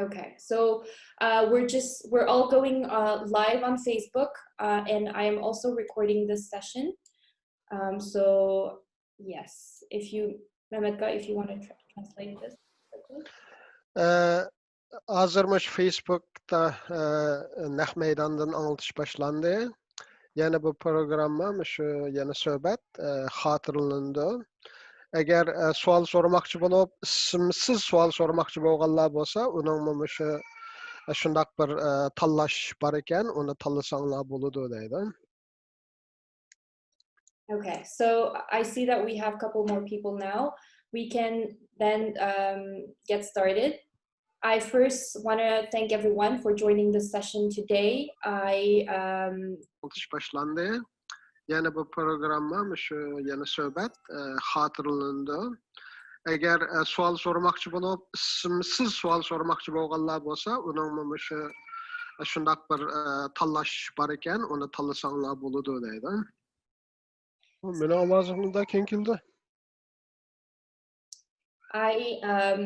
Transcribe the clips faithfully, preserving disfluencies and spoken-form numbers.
Okay, so uh, we're just we're all going uh, live on Facebook, uh, and I am also recording this session. Um, so yes, if you, Mehmet, if you want to tr- translate this quickly. ئە، ھازىر مۇشۇ فېيسبۇكتا، ئە، نەق مەيداندىن ئاڭلىتىش باشلاندى. يەنە بۇ پروگرامما مۇشۇ يەنە سۆھبەت، ئە، خاتىرىلىنىدۇ. ئەگەر، ئە، سوئال سورىماقچى بولۇپ، ئىسىمسىز سوئال سورىماقچى بولغانلار بولسا، ئۇنىڭمۇ مۇشۇ، ئە، شۇنداق بىر، ئە، تاللاش بار ئىكەن، ئۇنى تاللىساڭلار بولىدۇ دەيدۇ. Okay, so I see that we have a couple more people now. We can then um, get started. I first want to thank everyone for joining this session today. I um, ئاڭلىتىش باشلاندى. يەنە بۇ پروگرامما مۇشۇ يەنە سۆھبەت، ئە، خاتىرىلىنىدۇ. ئەگەر، ئە، سوئال سورىماقچى بولۇپ، ئىسىمسىز سوئال سورىماقچى بولغانلار بولسا، ئۇنىڭمۇ مۇشۇ، ئە، شۇنداق بىر، ئە، تاللاش بار ئىكەن، ئۇنى تاللىساڭلار بولىدۇ دەيدۇ. مېنىڭ ئاۋازىم مۇنداق كەڭ كېلىدۇ. I um,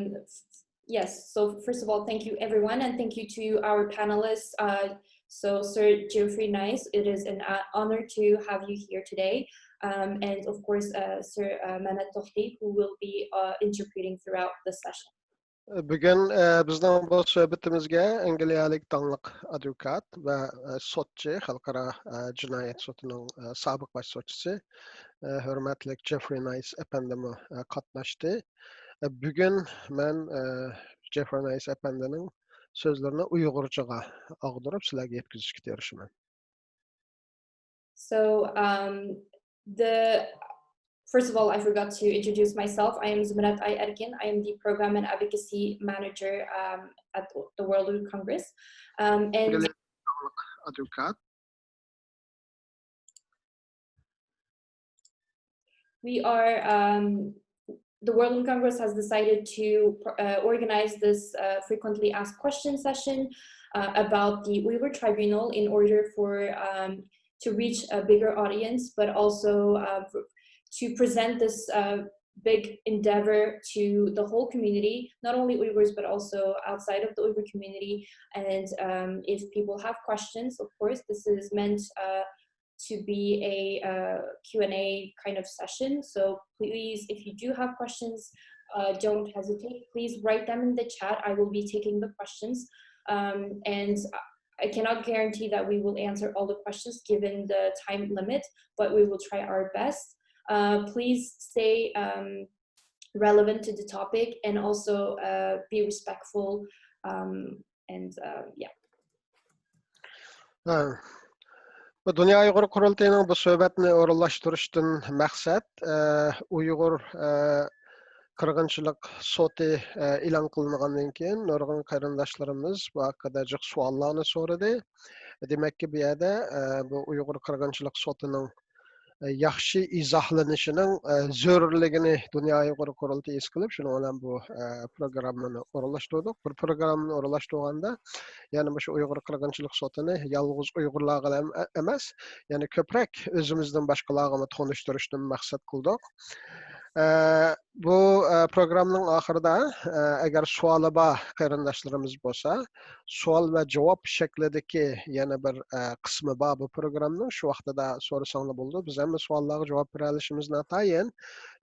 yes. So first of all, thank you everyone, and thank you to our panelists. Uh, so Sir Geoffrey Nice, it is an uh, honor to have you here today, um, and of course, uh, Sir uh, Mehmet Tohti, who will be uh, interpreting throughout the session. بۈگۈن، ئە، بىزنىڭ بۇ سۆھبىتىمىزگە ئەنگلىيەلىك داڭلىق ئادۋوكات ۋە، ئە، سوتچى، خەلقئارا، ئە، جىنايەت سوتىنىڭ، ئە، سابىق باش سوتچىسى، ئە، ھۆرمەتلىك جېفرى نايس ئەپەندىمۇ، ئە، قاتناشتى. ئە، بۈگۈن مەن، ئە، جېفرى نايس ئەپەندىنىڭ سۆزلىرىنى ئۇيغۇرچىغا ئاغدۇرۇپ سىلەرگە يەتكۈزۈشكە تىرىشىمەن. So um, the first of all, I forgot to introduce myself. I am Zumrat Ay Erkin. I am the program and advocacy manager um, at the World Congress. Um, and ئادۋوكات. We are um, the World Congress has decided to uh, organize this uh, frequently asked questions session uh, about the Uyghur Tribunal in order for um, to reach a bigger audience, but also uh, to present this uh, big endeavor to the whole community, not only Uyghurs, but also outside of the Uyghur community. And um, if people have questions, of course, this is meant uh, to be a uh, Q and A kind of session. So please, if you do have questions, uh, don't hesitate. Please write them in the chat. I will be taking the questions. Um, and I cannot guarantee that we will answer all the questions given the time limit, but we will try our best. Uh, please stay um, relevant to the topic and also uh, be respectful um, and uh, yeah. ھە. بۇ دۇنيا ئۇيغۇر قۇرۇلتىيىنىڭ بۇ سۆھبەتنى ئورۇنلاشتۇرۇشتىن مەقسەت، ئە، ئۇيغۇر، ئە، قىرغىنچىلىق سوتى، ئە، ئېلان قىلىنغاندىن كېيىن نۇرغۇن قېرىنداشلىرىمىز بۇ ھەققىدە جىق سوئاللارنى سورىدى. دېمەككى، بۇ يەردە، ئە، بۇ ئۇيغۇر قىرغىنچىلىق سوتىنىڭ، ئە، ياخشى ئىزاھلىنىشىنىڭ، ئە، زۆرۈرلۈكىنى دۇنيا ئۇيغۇر قۇرۇلتىيى ھېس قىلىپ، شۇنىڭ بىلەن بۇ، ئە، پروگراممىنى ئورۇنلاشتۇردۇق. بىر پروگراممىنى ئورۇنلاشتۇرغاندا، يەنى مۇشۇ ئۇيغۇر قىرغىنچىلىق سوتىنى يالغۇز ئۇيغۇرلارغا ئەم-، ئەمەس، يەنى كۆپرەك ئۆزىمىزدىن باشقىلارغىمۇ تونۇشتۇرۇشنى مەقسەت قىلدۇق. ئە، بۇ، ئە، پروگرامنىڭ ئاخىرىدا، ئە، ئەگەر سوئالى بار قېرىنداشلىرىمىز بولسا، سوئال ۋە جاۋاب شەكلىدىكى يەنە بىر، ئە، قىسمى بار بۇ پروگرامنىڭ. شۇ ۋاقتىدا سورىساڭلار بولىدۇ. بىز ھەممە سوئاللارغا جاۋاب بېرەلىشىمىز ناتايىن.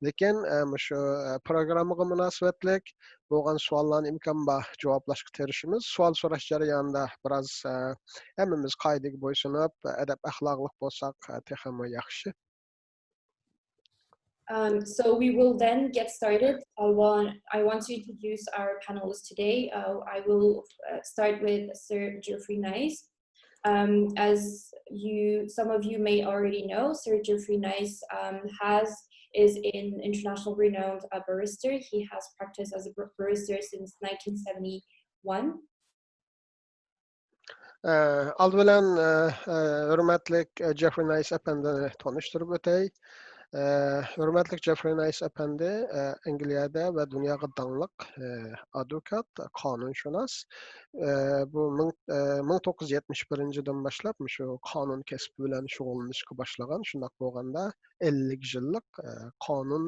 لېكىن، ئە، مۇشۇ، ئە، پروگراممىغا مۇناسىۋەتلىك بولغان سوئاللارنى ئىمكان بار جاۋابلاشقا تىرىشىمىز. سوئال سوراش جەريانىدا بىراز، ئە، ھەممىمىز قائىدىگە بويسۇنۇپ، ئەدەپ-ئەخلاقلىق بولساق، ئە، تېخىمۇ ياخشى. Um, so we will then get started. I want I want to introduce our panelists today. Uh, I will uh, start with Sir Geoffrey Nice. Um, as you, some of you may already know, Sir Geoffrey Nice um, has is an international renowned uh, barrister. He has practiced as a barrister since nineteen seventy-one. ئالدى بىلەن ھۆرمەتلىك جېفرى نايس ئەپەندىنى تونۇشتۇرۇپ ئۆتەي. ھۆرمەتلىك جېفرى نايس ئەپەندى ئەنگلىيەدە ۋە دۇنياغا داڭلىق ئادۋوكات، قانۇنشۇناس. بۇ مىڭ، مىڭ توققۇز يۈز يەتمىش بىرىنچى يىلدىن باشلاپ مۇشۇ قانۇن كەسپى بىلەن شۇغۇللىنىشقا باشلىغان. شۇنداق بولغاندا ئەللىك يىللىق قانۇن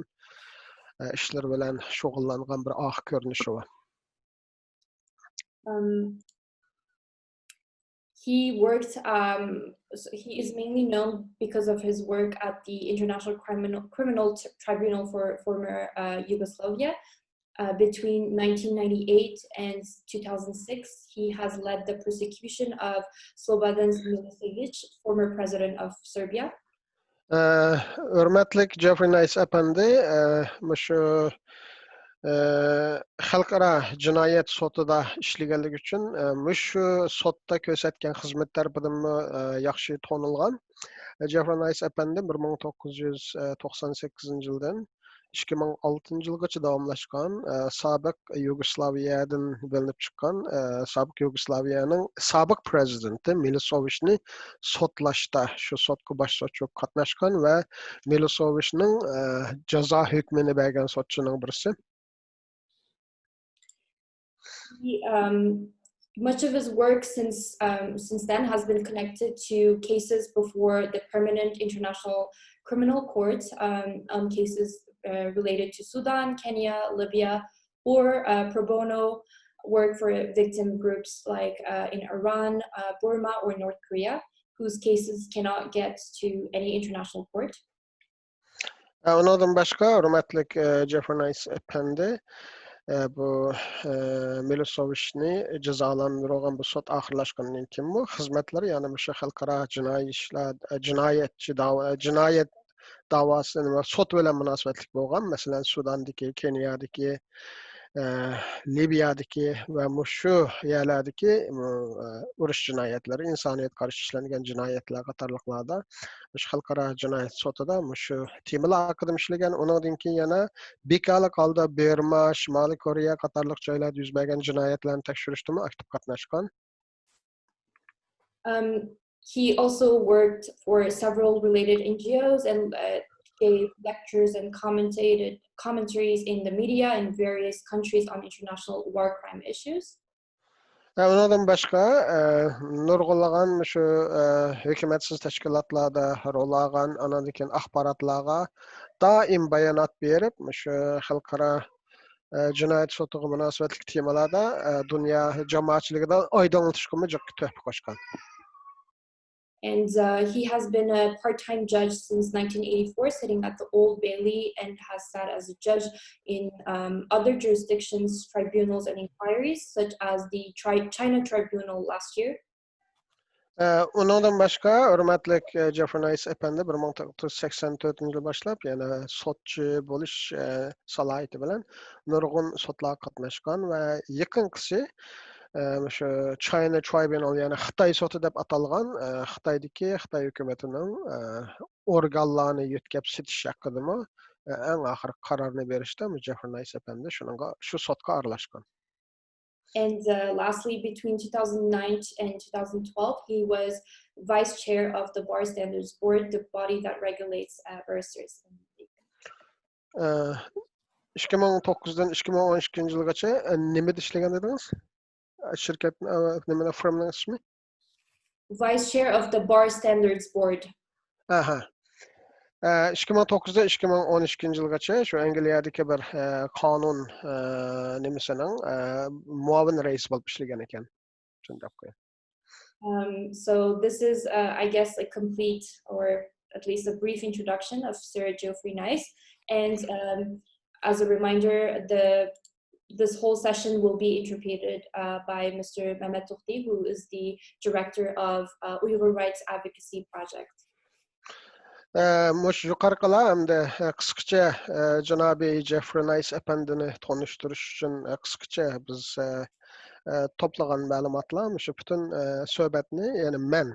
ئىشلىرى بىلەن شۇغۇللانغان بىر ئاق كۆرۈنۈشى بار. Um, he worked, um, so he is mainly known because of his work at the International Criminal, Criminal T- Tribunal for former uh, Yugoslavia. Uh, between nineteen ninety-eight and two thousand six, he has led the prosecution of Slobodan Milosevic, former president of Serbia. ھۆرمەتلىك جېفرى نايس ئەپەندى، مۇشۇ خەلقئارا جىنايەت سوتىدا ئىشلىگەنلىكى ئۈچۈن، مۇشۇ سوتتا كۆرسەتكەن خىزمىتى تەرىپىدىنمۇ ياخشى تونۇلغان. جېفرى نايس ئەپەندى بىر مىڭ توققۇز يۈز توقسان سەككىزىنچى يىلدىن ئىككى مىڭ ئالتىنچى يىلغىچە داۋاملاشقان، سابىق يۇگوسلاۋىيەدىن بۆلۈنۈپ چىققان، سابىق يۇگوسلاۋىيەنىڭ سابىق پرېزىدېنتى مىلوسېۋىچنى سوتلاشتا، شۇ سوتقا باش سوتچى بولۇپ قاتناشقان ۋە مىلوسېۋىچنىڭ جازا ھۆكمىنى بەرگەن سوتچىنىڭ بىرسى. He, um, much of his work since um, since then has been connected to cases before the Permanent International Criminal Court, um, on cases uh, related to Sudan, Kenya, Libya, or uh, pro bono work for victim groups like uh, in Iran, uh, Burma, or North Korea, whose cases cannot get to any international court. ئۇنىڭدىن باشقا، ھۆرمەتلىك جېفرى نايس ئەپەندى بۇ مىلوسېۋىچنى جازالاندۇرغان بۇ سوت ئاخىرلاشقاندىن كېيىنمۇ خىزمەتلىرى يەنە مۇشۇ خەلقئارا جىنايى ئىشلار، جىنايەتچى داۋا، جىنايەت داۋاسى، نېمە، سوت بىلەن مۇناسىۋەتلىك بولغان، مەسىلەن، سۇداندىكى، كېنىيادىكى، لىۋىيەدىكى ۋە مۇشۇ يەرلەردىكى ئۇرۇش جىنايەتلىرى، ئىنسانىيەتكە قارشى ئىشلەنگەن جىنايەتلەر قاتارلىقلاردا مۇشۇ خەلقئارا جىنايەت سوتىدا مۇشۇ تېمىلار ھەققىدە ئىشلىگەن. ئۇنىڭدىن كېيىن يەنە بىكارلىق ھالدا بىرما، شىمالىي كورېيە قاتارلىق جايلاردا يۈز بەرگەن جىنايەتلەرنى تەكشۈرۈشتىمۇ ئاكتىپ قاتناشقان. Um, he also worked for several related N G Os and uh, gave lectures and commentated commentaries in the media in various countries on international war crime issues. ئۇنىڭدىن باشقا، نۇرغۇنلىغان شۇ ھۆكۈمەتسىز تەشكىلاتلاردا رول ئالغان، ئانىڭدىن كېيىن ئاخباراتلارغا دائىم بايانات بېرىپ، شۇ خەلقئارا جىنايەت سوتىغا مۇناسىۋەتلىك تېمىلاردا دۇنيا جامائەتچىلىكىدە ئايدىڭلىتىشقىمۇ جىق تۆھپە قوشقان. And uh, he has been a part-time judge since nineteen eighty-four, sitting at the Old Bailey, and has sat as a judge in um, other jurisdictions, tribunals, and inquiries, such as the tri- China Tribunal last year. ئۇنىڭدىن باشقا، ھۆرمەتلىك جېفرى نايس ئەپەندى بىر مىڭ توققۇز يۈز سەكسەن تۆتىنچى يىل باشلاپ يەنە سوتچى بولۇش سالاھىيىتى بىلەن نۇرغۇن سوتلارغا قاتناشقان ۋە يېقىنقىسى مۇشۇ چاينا ترايبۇنال، يەنى خىتاي سوتى دەپ ئاتالغان، خىتايدىكى خىتاي ھۆكۈمىتىنىڭ ئورگانلارنى يۆتكەپ سېتىش ھەققىدىمۇ ئەڭ ئاخىرقى قارارنى بېرىشتە جېفرى نايس ئەپەندى شۇنىڭغا، شۇ سوتقا ئارىلاشقان. And uh, lastly, between two thousand nine and two thousand twelve, he was vice chair of the Bar Standards Board, the body that regulates uh, barristers. ئىككى مىڭ توققۇزدىن ئىككى مىڭ ئون ئىككىنچى يىلغىچە نېمىدە ئىشلىگەن دېدىڭىز؟ شىركەت، نېمە، فىرمىنىڭ ئىسمى؟ Vice chair of the Bar Standards Board. ئاھا. ئىككى مىڭ توققۇزدىن ئىككى مىڭ ئون ئىككىنچى يىلغىچە شۇ ئەنگلىيەدىكى بىر قانۇن نېمىسىنىڭ مۇئاۋىن رەئىسى بولۇپ ئىشلىگەن ئىكەن. شۇنداق. Um, so this is, uh, I guess, a complete or at least a brief introduction of Sir Geoffrey Nice. And um, as a reminder, the this whole session will be interpreted uh, by Mister Mehmet Tohti, who is the director of uh, Uyghur Rights Advocacy Project. مۇشۇ يۇقىرىقىلار ئەمدى قىسقىچە جانابى جېفرى نايس ئەپەندىنى تونۇشتۇرۇش ئۈچۈن قىسقىچە بىز توپلىغان مەلۇماتلار. مۇشۇ پۈتۈن سۆھبەتنى، يەنى مەن،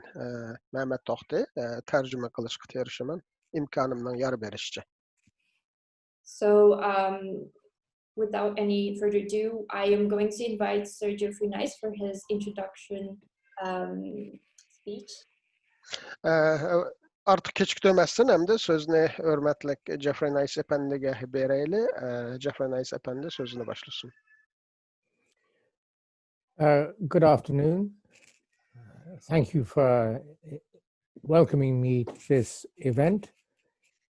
مەمەت توختى، تەرجىمە قىلىشقا تىرىشىمەن، ئىمكانىمنىڭ يار بېرىشىچە. So, um, without any further ado, I am going to invite Sir Geoffrey Nice for his introduction um, speech. ئارتۇق كېچىكتۈرمەستىن، ئەمدى سۆزنى ھۆرمەتلىك جېفرى نايس ئەپەندىگە بېرەيلى. جېفرى نايس ئەپەندى سۆزىنى باشلىسۇن. Uh, good afternoon. Uh, thank you for welcoming me to this event.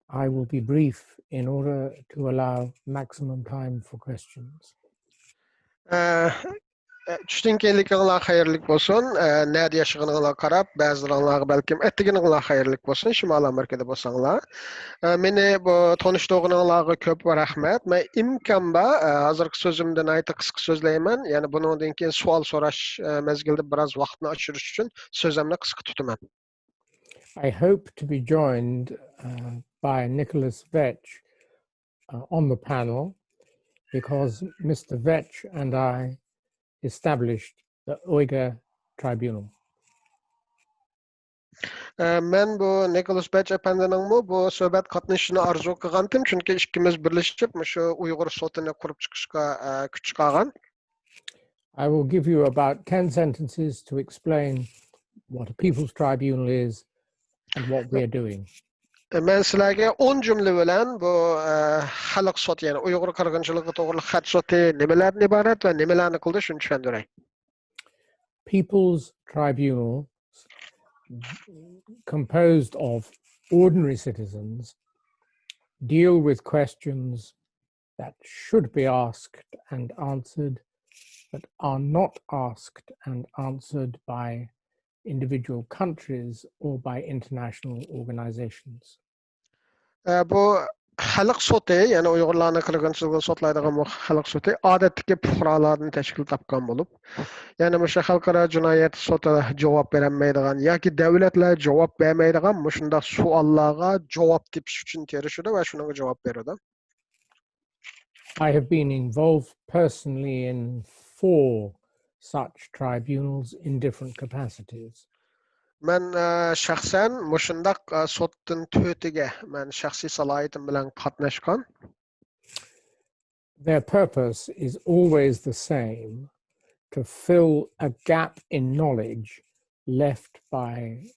I will be brief in order to allow maximum time for questions. Uh, چۈشتىن كېيىنلىكىڭلار خەيرلىك بولسۇن. ئە، نەدە ياشىغىنىڭلارغا قاراپ، بەزىلىرىڭلارغا بەلكىم ئەتىگىنىڭلار خەيرلىك بولسۇن، شىمالىي ئامېرىكىدا بولساڭلار. ئە، مېنى بۇ تونۇشتۇرغىنىڭلارغا كۆپ رەھمەت. مەن ئىمكان بار، ئە، ھازىرقى سۆزۈمدە ناھايىتى قىسقا سۆزلەيمەن. يەنى بۇنىڭدىن كېيىن سوئال سوراش، ئە، مەزگىلىدە بىراز ۋاقىتنى ئاشۇرۇش ئۈچۈن سۆزۈمنى قىسقا تۇتىمەن. I hope to be joined uh, by Nicholas Vetch uh, on the panel because Mister Vetch and I established the Uyghur Tribunal. ئە، مەن بۇ نىكولاس بەچ ئەپەندىنىڭمۇ بۇ سۆھبەت قاتنىشىشىنى ئارزۇ قىلغانتىم، چۈنكى ئىككىمىز بىرلىشىپ مۇشۇ ئۇيغۇر سوتىنى قۇرۇپ چىقىشقا، ئە، كۈچ چىقارغان. I will give you about ten sentences to explain what a People's Tribunal is and what we are doing. مەن سىلەرگە ئون جۈملە بىلەن بۇ، ئە، خەلق سوتى، يەنى ئۇيغۇر قىرغىنچىلىقى توغرىلىق خەلق سوتى نېمىلەردىن ئىبارەت ۋە نېمىلەرنى قىلىدۇ، شۇنى چۈشەندۈرەي. People's Tribunals, composed of ordinary citizens, deal with questions that should be asked and answered, but are not asked and answered by individual countries or by international organizations. ئە، بۇ خەلق سوتى، يەنى ئۇيغۇرلارنى قىرغىنچىلىقىغا سوتلايدىغان بۇ خەلق سوتى ئادەتتىكى پۇقرالارنى تەشكىل تاپقان بولۇپ، يەنى مۇشۇ خەلقئارا جىنايەت سوتى جاۋاب بېرەلمەيدىغان ياكى دەۋلەتلەر جاۋاب بەرمەيدىغان مۇشۇنداق سوئاللارغا جاۋاب تېپىش ئۈچۈن تىرىشىدۇ ۋە شۇنىڭغا جاۋاب بېرىدۇ. I have been involved personally in four such tribunals in different capacities. مەن، ئە، شەخسەن مۇشۇنداق، ئە، سوتتىن تۆتىگە مەن شەخسىي سالاھىيىتىم بىلەن قاتناشقان. Their purpose is always the same, to fill a gap in knowledge left by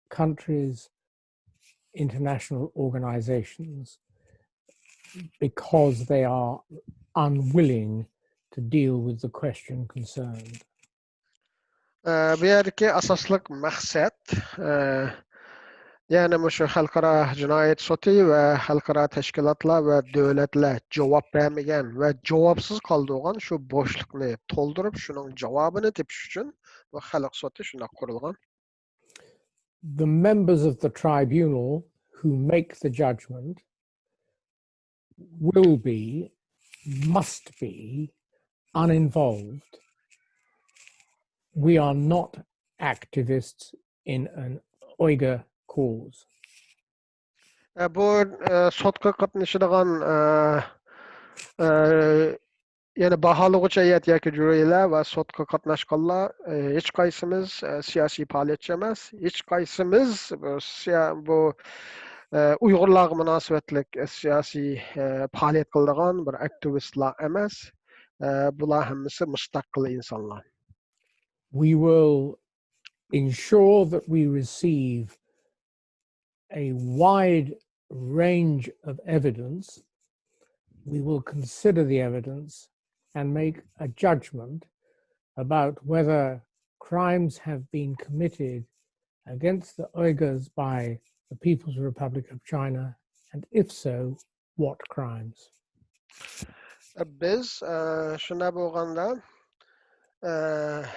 countries, international organizations, because they are unwilling to deal with the question concerned. ئە، بۇ يەردىكى ئاساسلىق مەقسەت، ئە، يەنى مۇشۇ خەلقئارا جىنايەت سوتى ۋە خەلقئارا تەشكىلاتلار ۋە دۆلەتلەر جاۋاب بەرمىگەن ۋە جاۋابسىز قالدۇرغان شۇ بوشلۇقنى تولدۇرۇپ، شۇنىڭ جاۋابىنى تېپىش ئۈچۈن بۇ خەلق سوتى شۇنداق قۇرۇلغان. The members of the tribunal who make the judgment will be, must be, uninvolved. We are not activists in an Uyghur cause. ئە، بۇ، ئە، سوتقا قاتنىشىدىغان، ئە، ئە، يەنى باھالىغۇچى ھەيئەت ياكى جۈرىيلەر ۋە سوتقا قاتناشقانلار، ئە، ھېچقايسىمىز، ئە، سىياسىي پائالىيەتچى ئەمەس. ھېچقايسىمىز بۇ سىيا-، بۇ، ئە، ئۇيغۇرلارغا مۇناسىۋەتلىك، ئە، سىياسىي، ئە، پائالىيەت قىلىدىغان بىر ئاكتىۋىستلار ئەمەس. ئە، بۇلار ھەممىسى مۇستەقىل ئىنسانلار. We will ensure that we receive a wide range of evidence. We will consider the evidence and make a judgment about whether crimes have been committed against the Uyghurs by the People's Republic of China, and if so, what crimes. بىز، ئە، شۇنداق بولغاندا، ئە،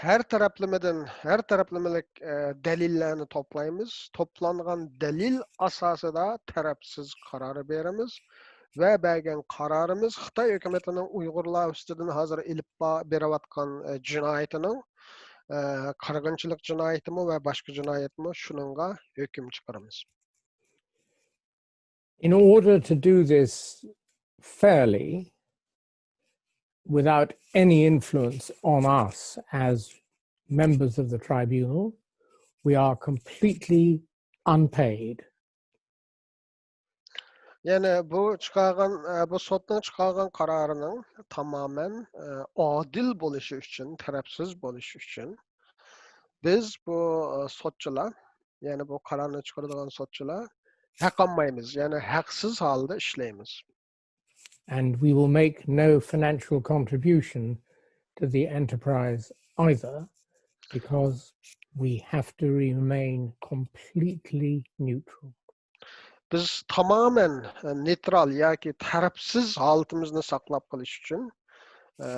ھەر تەرەپلىمىدىن، ھەر تەرەپلىمىلىك، ئە، دەلىللەرنى توپلايمىز. توپلانغان دەلىل ئاساسىدا تەرەپسىز قارار بېرىمىز ۋە بەرگەن قارارىمىز خىتاي ھۆكۈمىتىنىڭ ئۇيغۇرلار ئۈستىدىن ھازىر ئېلىپ با-، بېرىۋاتقان، ئە، جىنايىتىنىڭ، ئە، قىرغىنچىلىق جىنايىتىمۇ ۋە باشقا جىنايەتمۇ، شۇنىڭغا ھۆكۈم چىقىرىمىز. In order to do this fairly, without any influence on us as members of the tribunal, we are completely unpaid. يەنى بۇ چىقارغان، ئە، بۇ سوتنىڭ چىقارغان قارارىنىڭ تامامەن، ئە، ئادىل بولۇشى ئۈچۈن، تەرەپسىز بولۇشى ئۈچۈن بىز بۇ، ئە، سوتچىلار، يەنى بۇ قارارنى چىقىرىدىغان سوتچىلار ھەق ئالمايمىز، يەنى ھەقسىز ھالدا ئىشلەيمىز. And we will make no financial contribution to the enterprise either, because we have to remain completely neutral. بىز تامامەن، ئە، نېيترال ياكى تەرەپسىز ھالىتىمىزنى ساقلاپ قېلىش ئۈچۈن، ئە،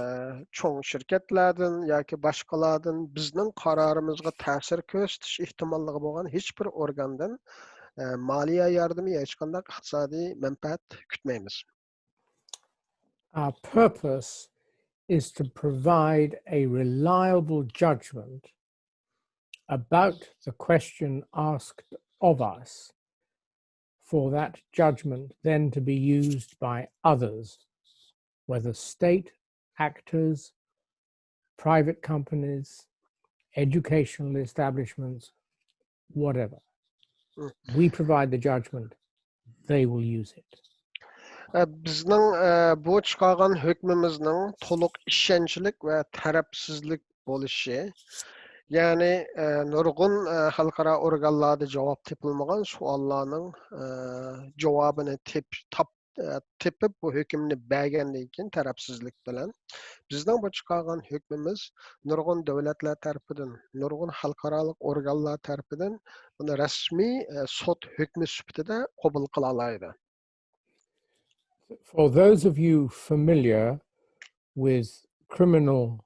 چوڭ شىركەتلەردىن ياكى باشقىلاردىن بىزنىڭ قارارىمىزغا تەسىر كۆرسىتىش ئېھتىماللىقى بولغان ھېچ بىر ئورگاندىن، ئە، مالىيە ياردىمى، ھېچقانداق ئىقتىسادىي مەنپەئەت كۈتمەيمىز. Our purpose is to provide a reliable judgment about the question asked of us, for that judgment then to be used by others, whether state actors, private companies, educational establishments, whatever. We provide the judgment, they will use it. بىزنىڭ بۇ چىقارغان ھۆكمىمىزنىڭ تولۇق ئىشەنچلىك ۋە تەرەپسىزلىك بولۇشى، يەنى نۇرغۇن خەلقئارا ئورگانلاردا جاۋاب تېپىلمىغان سوئاللارنىڭ جاۋابىنى تېپ-، تاپ-، تېپىپ، بۇ ھۆكۈمنى بەرگەندىن كېيىن تەرەپسىزلىك بىلەن بىزنىڭ بۇ چىقارغان ھۆكمىمىز نۇرغۇن دۆلەتلەر تەرىپىدىن، نۇرغۇن خەلقئارالىق ئورگانلار تەرىپىدىن بۇنى رەسمىي سوت ھۆكمى سۈپىتىدە قوبۇل قىلالايدۇ. For those of you familiar with criminal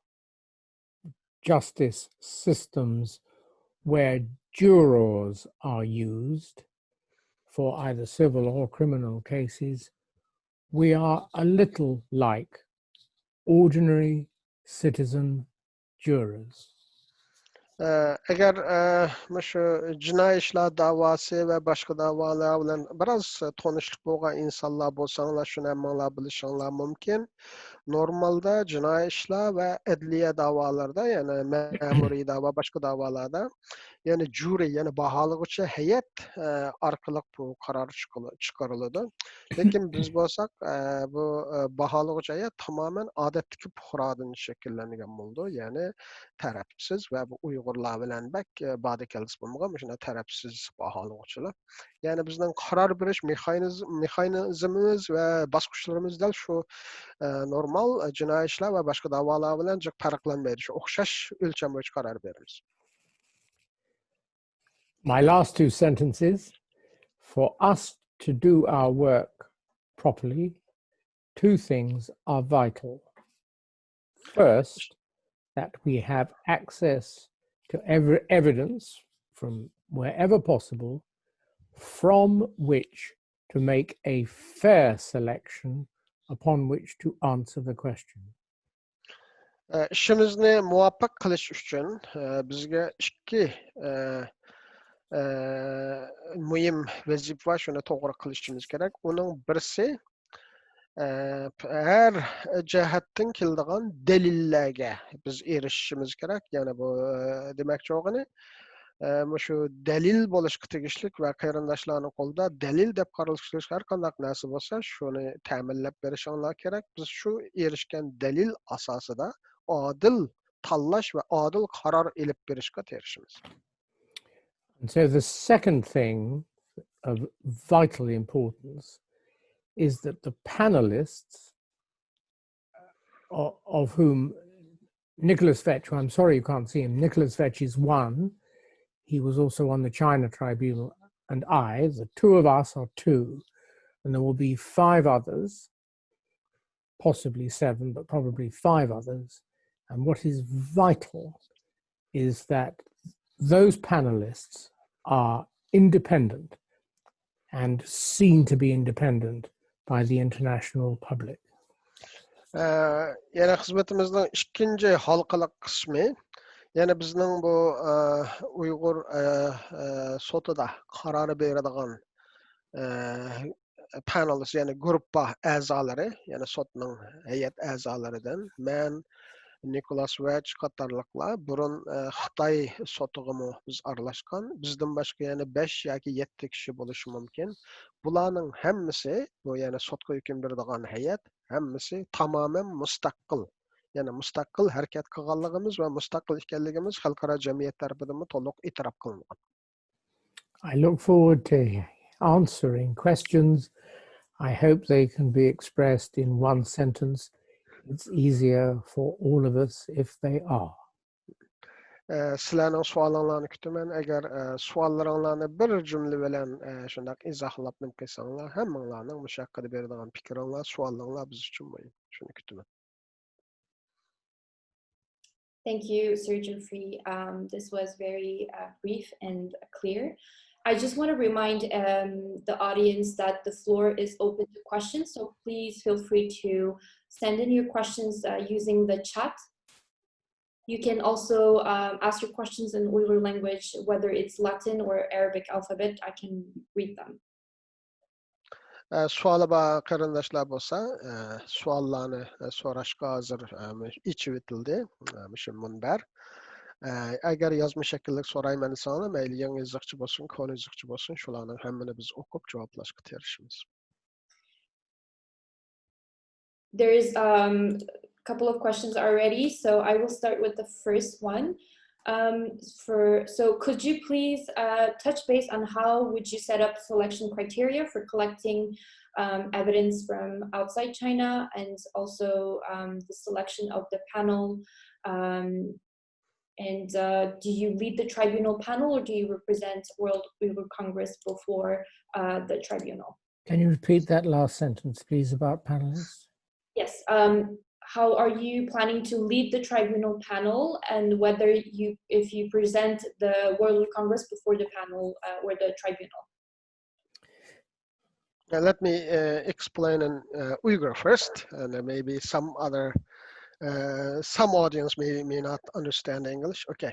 justice systems where jurors are used for either civil or criminal cases, we are a little like ordinary citizen jurors. ئەگەر مۇشۇ جىنايى ئىشلار داۋاسى ۋە باشقا داۋالار بىلەن بىراز تونۇشلۇق بولغان ئىنسانلار بولساڭلار، شۇنى ھەممىڭلار بىلىشىڭلار مۇمكىن. نورمالدا جىنايى ئىشلار ۋە ئەدلىيە داۋالىرىدا، يەنى مەمۇرىي داۋا، باشقا داۋالاردا، يەنى جۇرى، يەنى باھالىغۇچى ھەيئەت ئارقىلىق بۇ قارار چىقىرىلىدۇ. لېكىن بىز بولساق، بۇ باھالىغۇچى ھەيئەت تامامەن ئادەتتىكى پۇقرادىن شەكىللەنگەن بولىدۇ. يەنى تەرەپسىز ۋە بۇ ئۇيغۇرلار بىلەن بەك بادا كەلگۈسى بولمىغان مۇشۇنداق تەرەپسىز باھالىغۇچىلار. يەنى بىزنىڭ قارار بېرىش مېخانىزمىمىز ۋە باسقۇچلىرىمىز دەل شۇ نورمال جىنايى ئىشلار ۋە باشقا داۋالار بىلەن جىق پەرقلەنمەيدۇ. شۇ ئوخشاش ئۆلچەم بويىچە قارار بېرىمىز. My last two sentences. For us to do our work properly, two things are vital. First, that we have access to every evidence from wherever possible from which to make a fair selection upon which to answer the question. ئىشىمىزنى مۇۋاپىق قىلىش ئۈچۈن بىزگە ئىككى مۇھىم ۋەزىپە بار، شۇنى توغرا قىلىشىمىز كېرەك. ئۇنىڭ بىرسى، ھەر جەھەتتىن كېلىدىغان دەلىللەرگە بىز ئېرىشىشىمىز كېرەك. يەنى بۇ، دېمەكچى بولغىنى، مۇشۇ دەلىل بولۇشقا تېگىشلىك ۋە قېرىنداشلارنىڭ قولىدا دەلىل دەپ قارىلىشلىق ھەر قانداق نەرسە بولسا، شۇنى تەمىنلەپ بېرىشىڭلار كېرەك. بىز شۇ ئېرىشكەن دەلىل ئاساسىدا ئادىل تاللاش ۋە ئادىل قارار ئېلىپ بېرىشقا تىرىشىمىز. And so the second thing of vital importance is that the panelists, o- of whom Nicholas Vetch, who I'm sorry you can't see him, Nicholas Vetch is one. He was also on the China Tribunal, and I, the two of us are two. And there will be five others, possibly seven, but probably five others. And what is vital is that those panelists are independent and seen to be independent by the international public. يەنە خىزمىتىمىزنىڭ ئىككىنچى ھالقىلىق قىسمى، يەنە بىزنىڭ بۇ ئۇيغۇر سوتىدا قارار بېرىدىغان پانېلىست، يەنى گۇرۇپپا ئەزالىرى، يەنى سوتنىڭ ھەيئەت ئەزالىرىدىن مەن، نىكولاس ۋەچ قاتارلىقلار، بۇرۇن خىتاي سوتىغىمۇ بىز ئارىلاشقان. بىزدىن باشقا يەنە بەش ياكى يەتتە كىشى بولۇشى مۇمكىن. بۇلارنىڭ ھەممىسى، بۇ يەنى سوتقا ھۆكۈم بېرىدىغان ھەيئەت، ھەممىسى تامامەن مۇستەقىل، يەنى مۇستەقىل ھەرىكەت قىلغانلىقىمىز ۋە مۇستەقىل ئىكەنلىكىمىز خەلقئارا جەمئىيەت تەرىپىدىنمۇ تولۇق ئېتىراپ قىلىنغان. I look forward to answering questions. I hope they can be expressed in one sentence. It's easier for all of us if they are. سىلەرنىڭ سوئالىڭلارنى كۈتىمەن. ئەگەر سوئاللىرىڭلارنى بىر جۈملە بىلەن شۇنداق ئىزاھلاپ نېمە قىلساڭلار، ھەممىڭلارنىڭ مۇشۇ ھەققىدە بېرىدىغان پىكرىڭلار، سوئاللىرىڭلار بىز ئۈچۈن مۇھىم. شۇنى كۈتىمەن. Thank you, Sir Jeffrey. Um, this was very uh, brief and clear. I just want to remind um, the audience that the floor is open to questions, so please feel free to send in your questions uh, using the chat. You can also um, ask your questions in Uyghur language, whether it's Latin or Arabic alphabet, I can read them. ئە، سوئالى بار قېرىنداشلار بولسا، ئە، سوئاللارنى، ئە، سوراشقا ھازىر، ئە، ئېچىۋېتىلدى، ئە، مۇشۇ مۇنبەر. ئە، ئەگەر يازما شەكىللىك سورايمەن دېسەڭلار، مەيلى يېڭى يېزىقچى بولسۇن، كونا يېزىقچى بولسۇن، شۇلارنىڭ ھەممىنى بىز ئوقۇپ جاۋابلاشقا تىرىشىمىز. There is um, a couple of questions already, so I will start with the first one. Um, for so, could you please uh, touch base on how would you set up selection criteria for collecting um, evidence from outside China, and also um, the selection of the panel? Um, and uh, do you lead the tribunal panel, or do you represent World Uyghur Congress before uh, the tribunal? Can you repeat that last sentence, please, about panelists? Yes. Um, how are you planning to lead the tribunal panel, and whether you, if you present the World Congress before the panel uh, or the tribunal? Uh, let me uh, explain in uh, Uyghur first, and then maybe some other, uh, some audience may, may not understand English. Okay.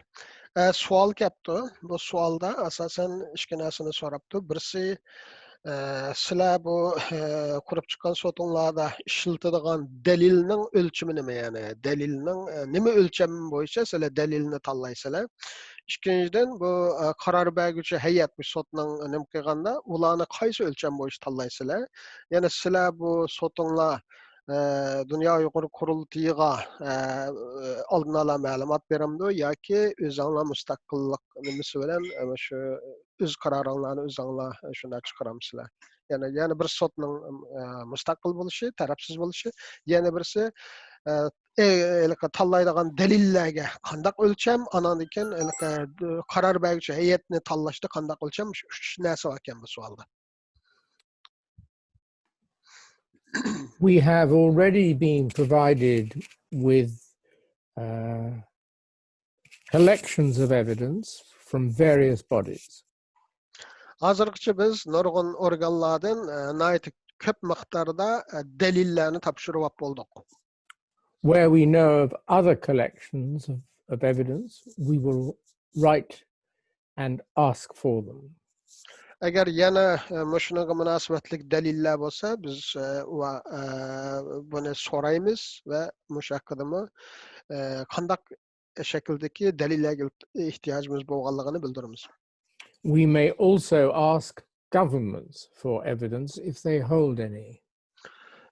ئە، سوئال كەپتۇ. بۇ سوئالدا ئاساسەن ئىككى نەرسىنى سوراپتۇ. بىرسى، ئە، سىلەر بۇ، ئە، قۇرۇپ چىققان سوتۇڭلاردا ئىشلىتىدىغان دەلىلنىڭ ئۆلچىمى نېمە؟ يەنى دەلىلنىڭ، ئە، نېمە ئۆلچەم بويىچە سىلەر دەلىلنى تاللايسىلەر؟ ئىككىنچىدىن، بۇ، ئە، قارار بەرگۈچى ھەيئەت بۇ سوتنىڭ نېمە قىلغاندا، ئۇلارنى قايسى ئۆلچەم بويىچە تاللايسىلەر؟ يەنى سىلەر بۇ سوتۇڭلار ئە، دۇنيا ئۇيغۇر قۇرۇلتىيىغا، ئە، ئالدىن ئالا مەلۇمات بېرەمدۇ ياكى ئۆزۈڭلار مۇستەقىللىق نېمىسى بىلەن، ئە، شۇ ئۆز قارارىڭلارنى ئۆزۈڭلار شۇنداق چىقىرامسىلەر؟ يەنى، يەنى بىر سوتنىڭ، ئە، مۇستەقىل بولۇشى، تەرەپسىز بولۇشى، يەنە بىرسى، ئە، ئە، ھېلىقى تاللايدىغان دەلىللەرگە قانداق ئۆلچەم، ئاناندىن كېيىن ھېلىقى، ئە، قارار بەرگۈچى ھەيئەتنى تاللاشتا قانداق ئۆلچەم، شۇ ئۈچ نەرسە باركەن بۇ سوئالدا. We have already been provided with uh, collections of evidence from various bodies. ھازىرغىچە بىز نۇرغۇن ئورگانلاردىن، ئە، ناھايىتى كۆپ مىقداردا، ئە، دەلىللەرنى تاپشۇرۇپ بولدۇق. Where we know of other collections of, of evidence, we will write and ask for them. ئەگەر يەنە، ئە، مۇشۇنىڭغا مۇناسىۋەتلىك دەلىللەر بولسا، بىز، ئە، ۋە، ئە، بۇنى سورايمىز ۋە مۇشۇ ھەققىدىمۇ، ئە، قانداق شەكىلدىكى دەلىللەرگە ئېھتىياجىمىز بولغانلىقىنى بىلدۈرىمىز. We may also ask governments for evidence if they hold any.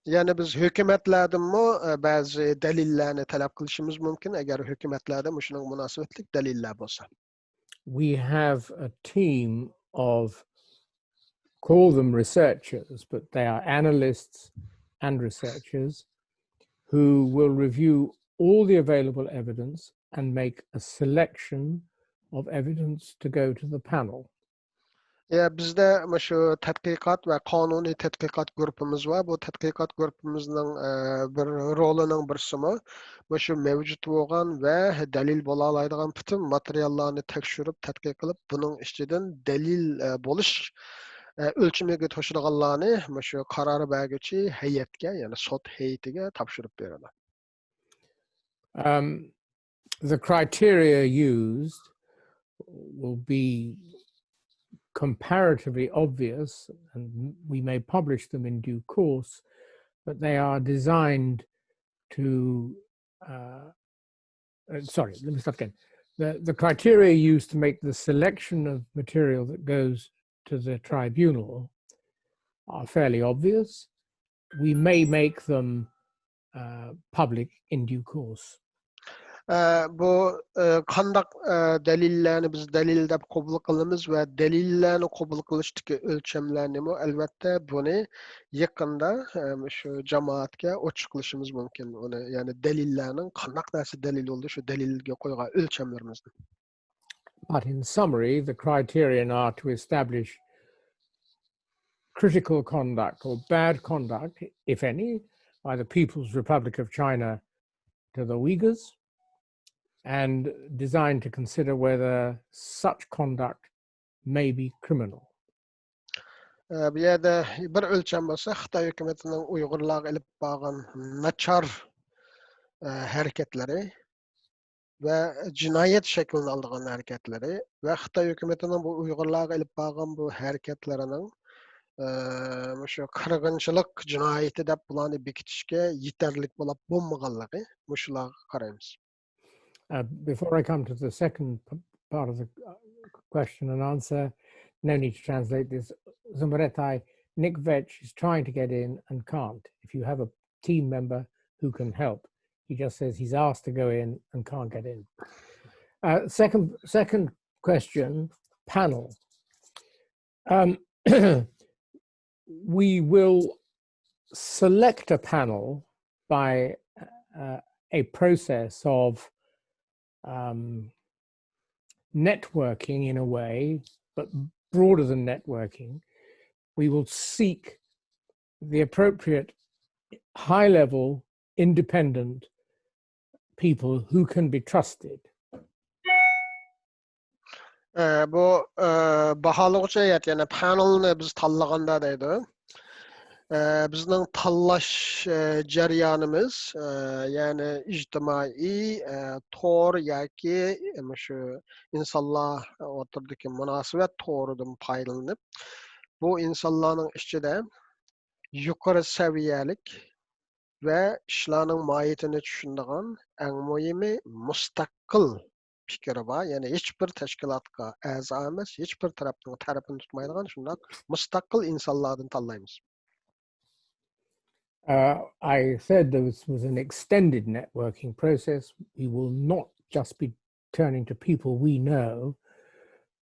يەنى بىز ھۆكۈمەتلەردىنمۇ، ئە، بەزى دەلىللەرنى تەلەپ قىلىشىمىز مۇمكىن، ئەگەر ھۆكۈمەتلەردە مۇشۇنىڭغا مۇناسىۋەتلىك دەلىللەر بولسا. We have a team of, call them researchers, but they are analysts and researchers who will review all the available evidence and make a selection of evidence to go to the panel. يە، بىزدە مۇشۇ تەتقىقات ۋە قانۇنىي تەتقىقات گۇرۇپپىمىز بار. بۇ تەتقىقات گۇرۇپپىمىزنىڭ، ئە، بىر رولىنىڭ بىرسىمۇ مۇشۇ مەۋجۇت بولغان ۋە دەلىل بولالايدىغان پۈتۈن ماتېرىياللارنى تەكشۈرۈپ، تەتقىق قىلىپ، بۇنىڭ ئىچىدىن دەلىل، ئە، بولۇش، ئە، ئۆلچىمىگە توشىدىغانلارنى مۇشۇ قارار بەرگۈچى ھەيئەتكە، يەنى سوت ھەيئىتىگە تاپشۇرۇپ بېرىدۇ. Um, the criteria used will be comparatively obvious, and we may publish them in due course, but they are designed to, uh, uh, sorry, let me start again. The, the criteria used to make the selection of material that goes to the tribunal are fairly obvious. We may make them uh, public in due course. ئە، بۇ، ئە، قانداق، ئە، دەلىللەرنى بىز دەلىل دەپ قوبۇل قىلىمىز ۋە دەلىللەرنى قوبۇل قىلىشتىكى ئۆلچەملەرنىمۇ، ئەلۋەتتە، بۇنى يېقىندا، ئە، شۇ جامائەتكە ئوچۇقلىشىمىز مۇمكىن. ئۇنى، يەنى دەلىللەرنىڭ قانداق نەرسە دەلىل بولدى، شۇ دەلىلگە قويغان ئۆلچەملىرىمىزنى. But in summary, the criterion are to establish critical conduct or bad conduct, if any, by the People's Republic of China to the Uyghurs, and designed to consider whether such conduct may be criminal. ئە، بۇ يەردە بىر ئۆلچەم بولسا خىتاي ھۆكۈمىتىنىڭ ئۇيغۇرلارغا ئېلىپ بارغان ناچار ئە، ھەرىكەتلىرى ۋە جىنايەت شەكلىنى ئالىدىغان ھەرىكەتلىرى ۋە خىتاي ھۆكۈمىتىنىڭ بۇ ئۇيغۇرلارغا ئېلىپ بارغان بۇ ھەرىكەتلىرىنىڭ ئە، مۇشۇ قىرغىنچىلىق جىنايىتى دەپ بۇلارنى بېكىتىشكە يېتەرلىك بولۇپ بولمىغانلىقى، مۇشۇلارغا قارايمىز. Uh, before I come to the second p- part of the uh, question and answer, no need to translate this. Zumbaretai, Nick Vetch is trying to get in and can't. If you have a team member who can help, he just says he's asked to go in and can't get in. Uh, second, second question, panel. Um, we will select a panel by uh, a process of um, networking in a way, but broader than networking. We will seek the appropriate high level independent people who can be trusted. ئە، بۇ ئە، باھالىغۇچى ھەيئەت، يەنى پانېلنى بىز تاللىغاندا دەيدۇ. ئە، بىزنىڭ تاللاش ئە، جەريانىمىز ئە، يەنى ئىجتىمائىي ئە، تور ياكى مۇشۇ ئىنسانلار ئوتتۇرىدىكى مۇناسىۋەت تورىدىن پايدىلىنىپ، بۇ ئىنسانلارنىڭ ئىچىدە يۇقىرى سەۋىيەلىك ۋە ئىشلارنىڭ ماھىيىتىنى چۈشىنىدىغان، ئەڭ مۇھىمى مۇستەقىل پىكرى بار، يەنى ھېچ بىر تەشكىلاتقا ئەزا ئەمەس، ھېچ بىر تەرەپنىڭ تەرىپىنى تۇتمايدىغان شۇنداق مۇستەقىل ئىنسانلاردىن تاللايمىز. Uh, I said this was an extended networking process. We will not just be turning to people we know,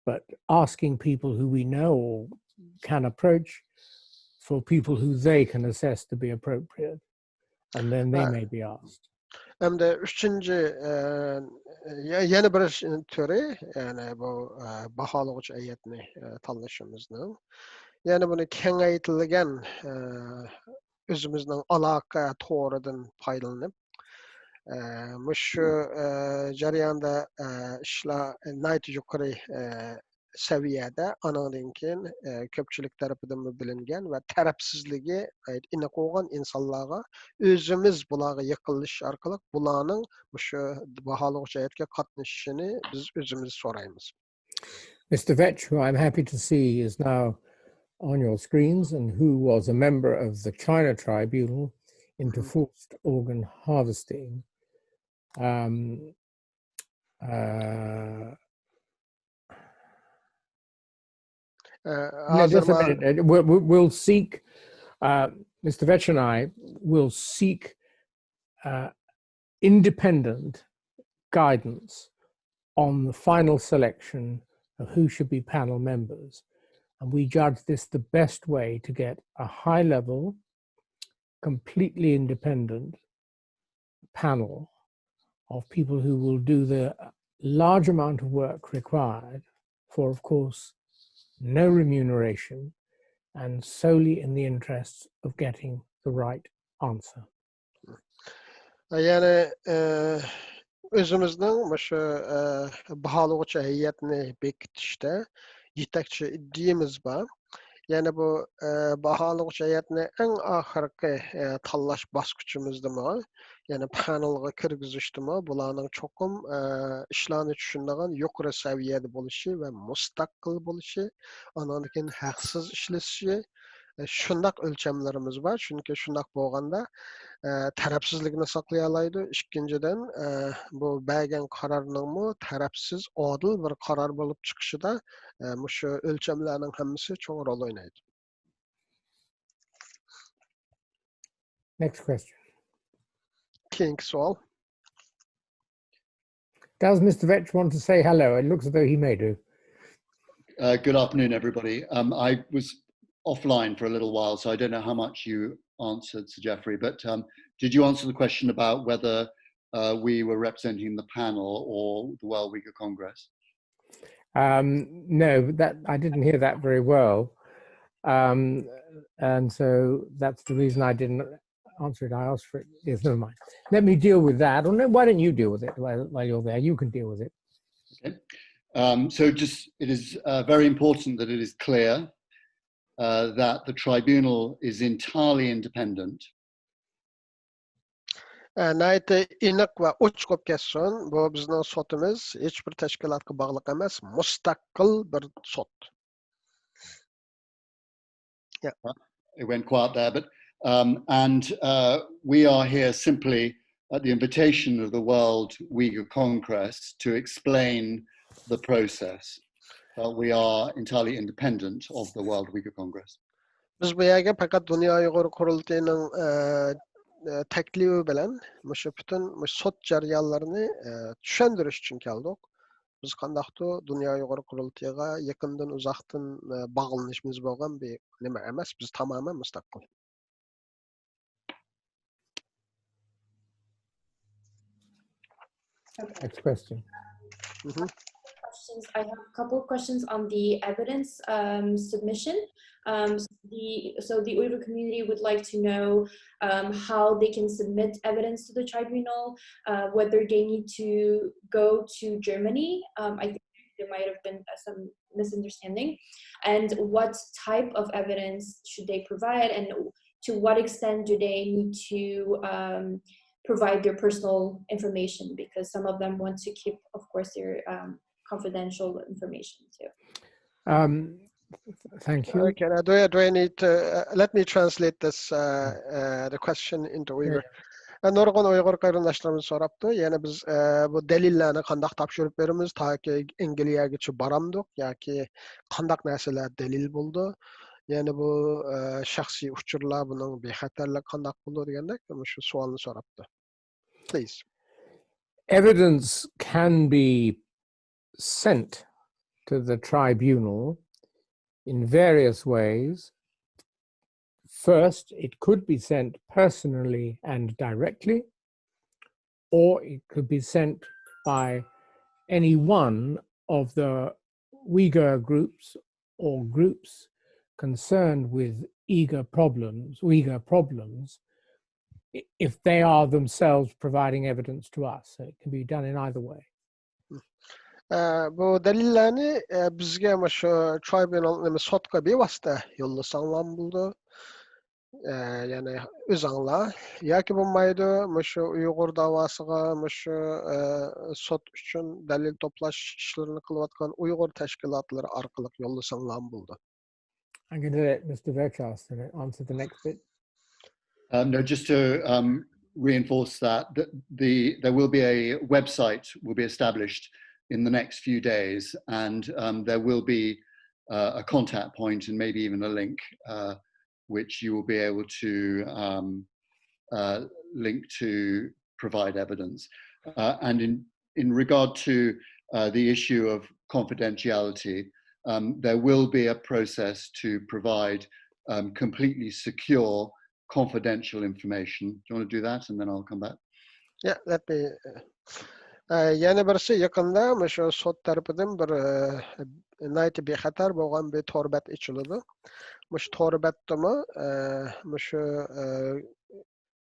but asking people who we know or can approach for people who they can assess to be appropriate. And then they Uh, may be asked. ئەمدى ئۈچىنچى، ئە، يە- يەنە بىر ش- تۈرى، يەنى بۇ ئە، باھالىغۇچى ھەيئەتنى ئە، تاللىشىمىزنىڭ، يەنى بۇنى كېڭەيتىلگەن ئە، ئۆزىمىزنىڭ ئالاقە تورىدىن پايدىلىنىپ، ئە، مۇشۇ ئە، جەرياندا ئە، ئىشلار ناھايىتى يۇقىرى ئە، سەۋىيەدە، ئانىڭدىن كېيىن ئە، كۆپچىلىك تەرىپىدىنمۇ بىلىنگەن ۋە تەرەپسىزلىكى ناھايىتى ئېنىق بولغان ئىنسانلارغا ئۆزىمىز بۇلارغا يېقىنلىشىش ئارقىلىق بۇلارنىڭ مۇشۇ باھالىغۇچى ھەيئەتكە قاتنىشىشىنى بىز ئۆزىمىز سورايمىز. Mister Vetch, who I'm happy to see is now on your screens and who was a member of the China Tribunal into forced organ harvesting. Um, uh, ئە، no, just a ھازىر minute. Uh, We'll, we'll we'll seek, uh, Mister Vetch and I will seek uh, independent guidance on the final selection of who should be panel members. And we judge this the best way to get a high level, completely independent panel of people who will do the large amount of work required for, of course, no remuneration and solely in the interests of getting the right answer. يەنى ئە، ئۆزىمىزنىڭ مۇشۇ ئە، باھالىغۇچى ھەيئەتنى بېكىتىشتە يېتەكچى ئىدىيىمىز بار. يەنى بۇ ئە، باھالىغۇچى ھەيئەتنى ئەڭ ئاخىرقى ئە، تاللاش باسقۇچىمىزدىمۇ، يەنى پانېلغا كىرگۈزۈشتىمۇ بۇلارنىڭ چوقۇم ئە، ئىشلارنى چۈشىنىدىغان يۇقىرى سەۋىيەدە بولۇشى ۋە مۇستەقىل بولۇشى، ئانىڭدىن كېيىن ھەقسىز ئىشلىشى، ئە، شۇنداق ئۆلچەملىرىمىز بار. چۈنكى شۇنداق بولغاندا ئە، تەرەپسىزلىكنى ساقلىيالايدۇ. ئىككىنچىدىن، ئە، بۇ بەرگەن قارارنىڭمۇ تەرەپسىز، ئادىل بىر قارار بولۇپ چىقىشىدا ئە، مۇشۇ ئۆلچەملەرنىڭ ھەممىسى چوڭ رول ئوينايدۇ. Next question. كېيىنكى سوئال. Does Mister Vetch want to say hello? It looks as though he may do. Uh, good afternoon, everybody. Um, I was offline for a little while, so I don't know how much you answered, Sir Jeffrey, but um, did you answer the question about whether uh, we were representing the panel or the World Uyghur Congress? Um, no, that I didn't hear that very well, um, and so that's the reason I didn't answer it, I asked for it. Yes, never mind. Let me deal with that. Or no, why don't you deal with it while, while you're there? You can deal with it. Okay. Um, so just, it is uh, very important that it is clear uh, that the tribunal is entirely independent. ناھايىتى ئېنىق ۋە ئوچۇق بولۇپ كەتسۇن، بۇ بىزنىڭ سوتىمىز ھېچ بىر تەشكىلاتقا باغلىق ئەمەس، مۇستەقىل بىر سوت. It went quiet there, but um, and uh, we are here simply at the invitation of the World Uyghur Congress to explain the process. But we are entirely independent of the World Uyghur Congress. بىز بۇ يەرگە پەقەت دۇنيا ئۇيغۇر قۇرۇلتىيىنىڭ ئە، ئە، تەكلىپى بىلەن مۇشۇ پۈتۈن مۇشۇ سوت جەريانلىرىنى ئە، چۈشەندۈرۈش ئۈچۈن كەلدۇق. بىز قانداقتۇر دۇنيا ئۇيغۇر قۇرۇلتىيىغا يېقىندىن ئۇزاقتىن ئە، باغلىنىشىمىز بولغان بىر نېمە ئەمەس، بىز تامامەن مۇستەقىل. Next question. Mhm. Questions. I have a couple of questions on the evidence um, submission. Um, so, the, so the Uyghur community would like to know um, how they can submit evidence to the tribunal, uh, whether they need to go to Germany. Um, I think there might have been uh, some misunderstanding. And what type of evidence should they provide, and to what extent do they need to um, provide their personal information, because some of them want to keep, of course, their um, confidential information too. Um, thank you. Okay, now do I, do I need to, uh, let me translate this, uh, uh, the question into Uyghur. نۇرغۇن ئۇيغۇر قېرىنداشلىرىمىز سوراپتۇ. يەنى بىز ئە، بۇ دەلىللەرنى قانداق تاپشۇرۇپ بېرىمىز، تاكى ئەنگلىيەگىچە بارامدۇق ياكى قانداق نەرسىلەر دەلىل بولىدۇ؟ يەنى بۇ ئە، شەخسىي ئۇچۇرلار، بۇنىڭ بىخەتەرلىكى قانداق بولىدۇ دېگەندەك مۇشۇ سوئالنى سوراپتۇ. Please. Evidence can be sent to the tribunal in various ways. First, it could be sent personally and directly, or it could be sent by any one of the Uyghur groups or groups concerned with Uyghur problems, Uyghur problems, i- if they are themselves providing evidence to us. So it can be done in either way. ئە، بۇ دەلىللەرنى ئە، بىزگە مۇشۇ ترىبۇنال، نېمە، سوتقا بىۋاسىتە يوللىساڭلارمۇ بولىدۇ. ئە، يەنى ئۆزۈڭلار ياكى بولمايدۇ، مۇشۇ ئۇيغۇر داۋاسىغا مۇشۇ ئە، سوت ئۈچۈن دەلىل توپلاش ئىشلىرىنى قىلىۋاتقان ئۇيغۇر تەشكىلاتلىرى ئارقىلىق يوللىساڭلارمۇ بولىدۇ. I'm going to let Mister Verchas answer the next bit. Um, no, just to um, reinforce that, the, the there will be a website will be established in the next few days, and um, there will be uh, a contact point and maybe even a link uh, which you will be able to um, uh, link to provide evidence. Uh, and in in regard to uh, the issue of confidentiality, um, there will be a process to provide um, completely secure confidential information. Do you want to do that, and then I'll come back? Yeah, let me. ئە، يەنە بىرسى، يېقىندا مۇشۇ سوت تەرىپىدىن بىر ئە، ناھايىتى بىخەتەر بولغان بىر تور بەت ئېچىلىدۇ. مۇشۇ تور بەتتىمۇ ئە، مۇشۇ ئە،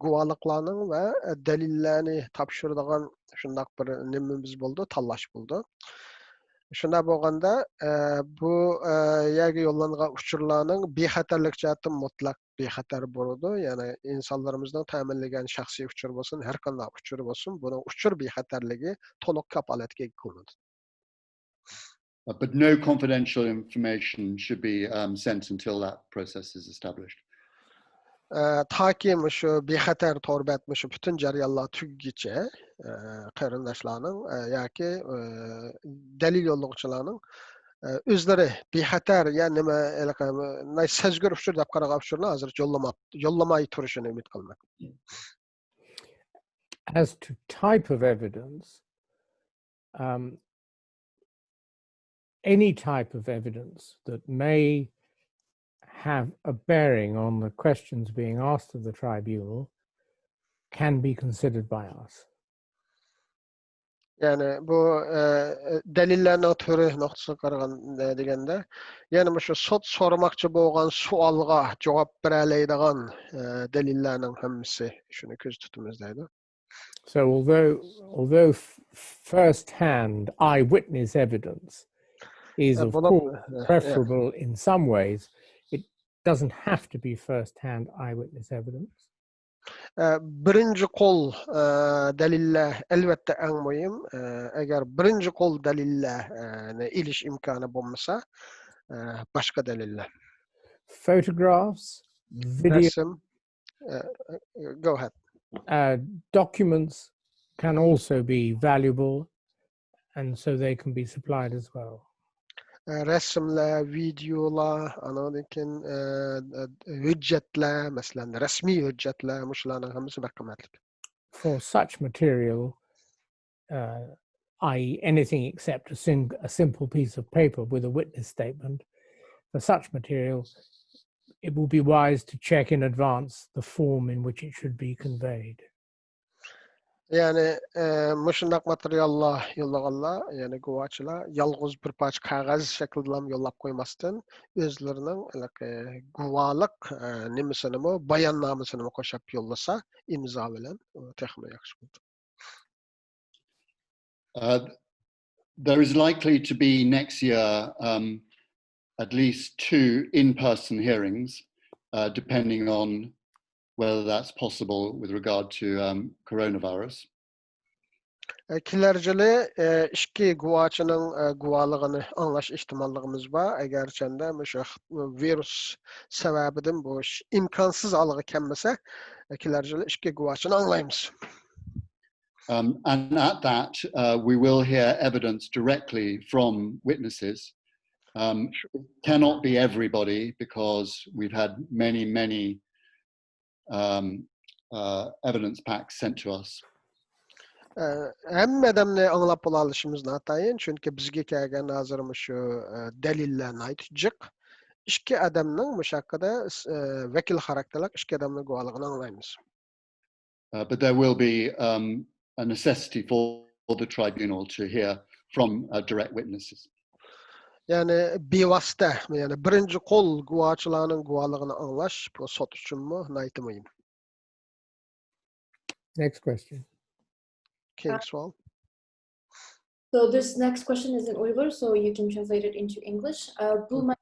گۇۋاھلىقلارنىڭ ۋە دەلىللەرنى تاپشۇرىدىغان شۇنداق بىر نېمىمىز بولىدۇ، تاللاش بولىدۇ. شۇنداق بولغاندا ئە، بۇ ئە، يەرگە يوللانغان ئۇچۇرلارنىڭ بىخەتەرلىك جەھەتتىن مۇتلەق بىخەتەر بولىدۇ. يەنى ئىنسانلىرىمىزنىڭ تەمىنلىگەن شەخسىي ئۇچۇر بولسۇن، ھەر قانداق ئۇچۇر بولسۇن، بۇنىڭ ئۇچۇر بىخەتەرلىكى تولۇق كاپالەتكە ئىگە قىلىنىدۇ. Uh, but no confidential information should be um, sent until that process is established. ئە، تاكى مۇشۇ بىخەتەر تور بەت مۇشۇ پۈتۈن جەريانلار تۈگىگىچە ئە، قېرىنداشلارنىڭ ئە، ياكى ئە، دەلىل يوللىغۇچىلارنىڭ ئە، ئۆزلىرى بىخەتەر يا نېمە ھېلىقى ناي سەزگۈر ئۇچۇر دەپ قارىغان ئۇچۇرنى ھازىرچە يوللىما يوللىماي تۇرۇشىنى ئۈمىد قىلىمەن. As to type of evidence, um, any type of evidence that may have a bearing on the questions being asked of the tribunal can be considered by us. يەنى بۇ، ئە، دەلىللەرنىڭ تۈرى نۇقتىسىغا قارىغان، ئە، دېگەندە، يەنى مۇشۇ سوت سورىماقچى بولغان سوئالغا جاۋاب بېرەلەيدىغان، ئە، دەلىللەرنىڭ ھەممىسى شۇنى كۆزدە تۇتىمىز دەيدۇ. So although although f- first-hand eyewitness evidence is ئە، of بولۇپ، course ئە، ئە، preferable in some ways, it doesn't have to be first-hand eyewitness evidence. ئە، بىرىنچى قول، ئە، دەلىللەر ئەلۋەتتە ئەڭ مۇھىم. ئە، ئەگەر بىرىنچى قول دەلىللەرنى ئېلىش ئىمكانى بولمىسا، ئە، باشقا دەلىللەر. Photographs, video, رەسىم، ئە، go ahead. uh, documents can also be valuable, and so they can be supplied as well. ئە، رەسىملەر، ۋىدېئولار، ئانىڭدىن كېيىن، ئە، ئە، ھۆججەتلەر، مەسىلەن، رەسمىي ھۆججەتلەر، مۇشۇلارنىڭ ھەممىسى بەك قىممەتلىك. For such material, uh, i.e., anything except a, sim- a simple piece of paper with a witness statement, for such material, it will be wise to check in advance the form in which it should be conveyed. يەنى، ئە، مۇشۇنداق ماتېرىياللار يوللىغانلار، يەنى گۇۋاچىلار يالغۇز بىر پارچە قەغەز شەكلىدىلا يوللاپ قويماستىن، ئۆزلىرىنىڭ ھېلىقى گۇۋالىق، ئە، نېمىسىنىمۇ، باياننامىسىنىمۇ قوشۇپ يوللىسا، ئىمزا بىلەن، ئۇ تېخىمۇ ياخشى بولىدۇ. Uh, there is likely to be next year um, at least two in-person hearings, uh, depending on whether that's possible with regard to um, coronavirus. ئە، كېلەر يىلى، ئە، ئىككى گۇۋاچىنىڭ، ئە، گۇۋالىقىنى ئاڭلاش ئېھتىماللىقىمىز بار. ئەگەرچەندە مۇشۇ خ- ۋىرۇس سەۋەبىدىن بۇ ئىش ئىمكانسىز ھالغا كەلمىسە، ئە، كېلەر يىلى ئىككى گۇۋاچىنى ئاڭلايمىز. Um, and at that, uh, we will hear evidence directly from witnesses. Um, it cannot be everybody because we've had many, many um, uh, evidence packs sent to us. ئە، ھەممە ئادەمنى ئاڭلاپ بولالىشىمىز ناتايىن، چۈنكى بىزگە كەلگەن ھازىر مۇشۇ، ئە، دەلىللەر ناھايىتى جىق. ئىككى ئادەمنىڭ مۇشۇ ھەققىدە، ئە، ۋەكىل خاراكتېرلىك ئىككى ئادەمنىڭ گۇۋاھلىقىنى ئاڭلايمىز. Uh, but there will be um, a necessity for the tribunal to hear from uh, direct witnesses. يەنى بىۋاسىتە، يەنى بىرىنچى قول گۇۋاچىلارنىڭ گۇۋاھلىقىنى ئاڭلاش بۇ سوت ئۈچۈنمۇ ناھايىتى مۇھىم. Next question. كېيىنكى سوئال. So this next question is in Uyghur, so you can translate it into English. Uh, بۇ مە-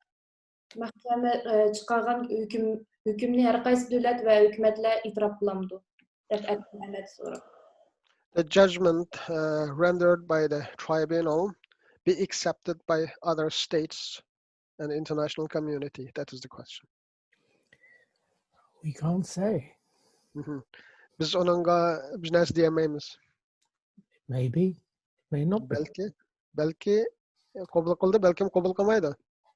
مەھكىمە ئە، چىقارغان ھۆكۈم ھۆكۈمنى ھەر قايسى دۆلەت ۋە ھۆكۈمەتلەر ئېتىراپ قىلامدۇ؟ دەپ ئەركىن ئەمەت سوراپتۇ. The judgment uh, rendered by the tribunal be accepted by other states and international community? That is the question. We can't say. مهم. بىز ئۇنىڭغا بىر نەرسە دېيەلمەيمىز. Maybe, may not be. بەلكى، بەلكى قوبۇل قىلدى، بەلكىم قوبۇل قىلمايدۇ.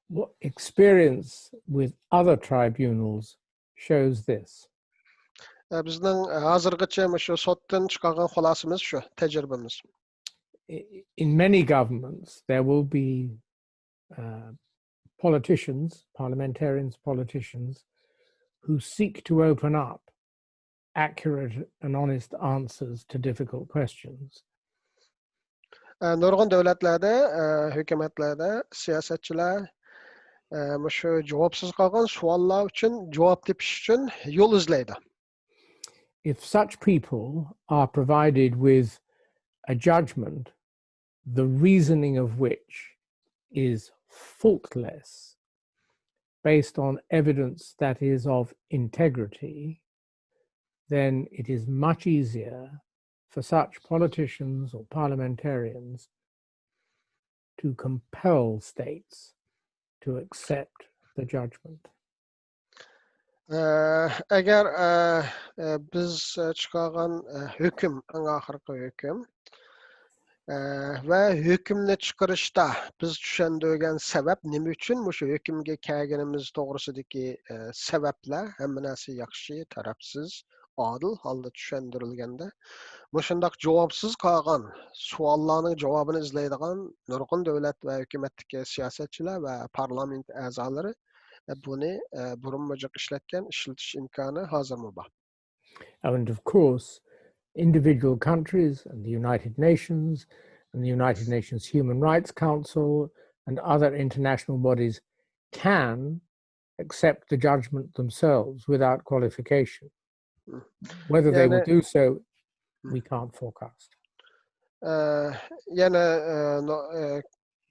What experience with other tribunals shows this. ئە، بىزنىڭ ھازىرغىچە مۇشۇ سوتتىن چىقارغان خۇلاسىمىز شۇ، تەجرىبىمىز. I- In many governments, there will be uh, politicians, parliamentarians, politicians who seek to open up accurate and honest answers to difficult questions. ئە، نۇرغۇن دۆلەتلەردە، ئە، ھۆكۈمەتلەردە سىياسەتچىلەر، ئە، مۇشۇ جاۋابسىز قالغان سوئاللار ئۈچۈن جاۋاب تېپىش ئۈچۈن يول ئىزلەيدۇ. If such people are provided with a judgment, the reasoning of which is faultless, based on evidence that is of integrity, then it is much easier for such politicians or parliamentarians to compel states to accept the judgment. ئە، ئەگەر، ئە، ئە، بىز، ئە، چىقارغان، ئە، ھۆكۈم، ئەڭ ئاخىرقى ھۆكۈم، ئە، ۋە ھۆكۈمنى چىقىرىشتا بىز چۈشەندۈرگەن سەۋەب، نېمە ئۈچۈن مۇشۇ ھۆكۈمگە كەلگىنىمىز توغرىسىدىكى، ئە، سەۋەبلەر، ھەممە نەرسە ياخشى، تەرەپسىز، ئادىل ھالدا چۈشەندۈرۈلگەندە، مۇشۇنداق جاۋابسىز قالغان سوئاللارنىڭ جاۋابىنى ئىزدەيدىغان نۇرغۇن دۆلەت ۋە ھۆكۈمەتتىكى سىياسەتچىلەر ۋە پارلامېنت ئەزالىرى بۇنى، ئە، بۇرۇنمۇ جىق ئىشلەتكەن، ئىشلىتىش ئىمكانى ھازىرمۇ بار. And of course, individual countries and the United Nations and the United Nations Human Rights Council and other international bodies can accept the judgment themselves without qualification. Whether they will يەنى do so, we can't forecast. ئە، يەنە ئە، نو- ئە،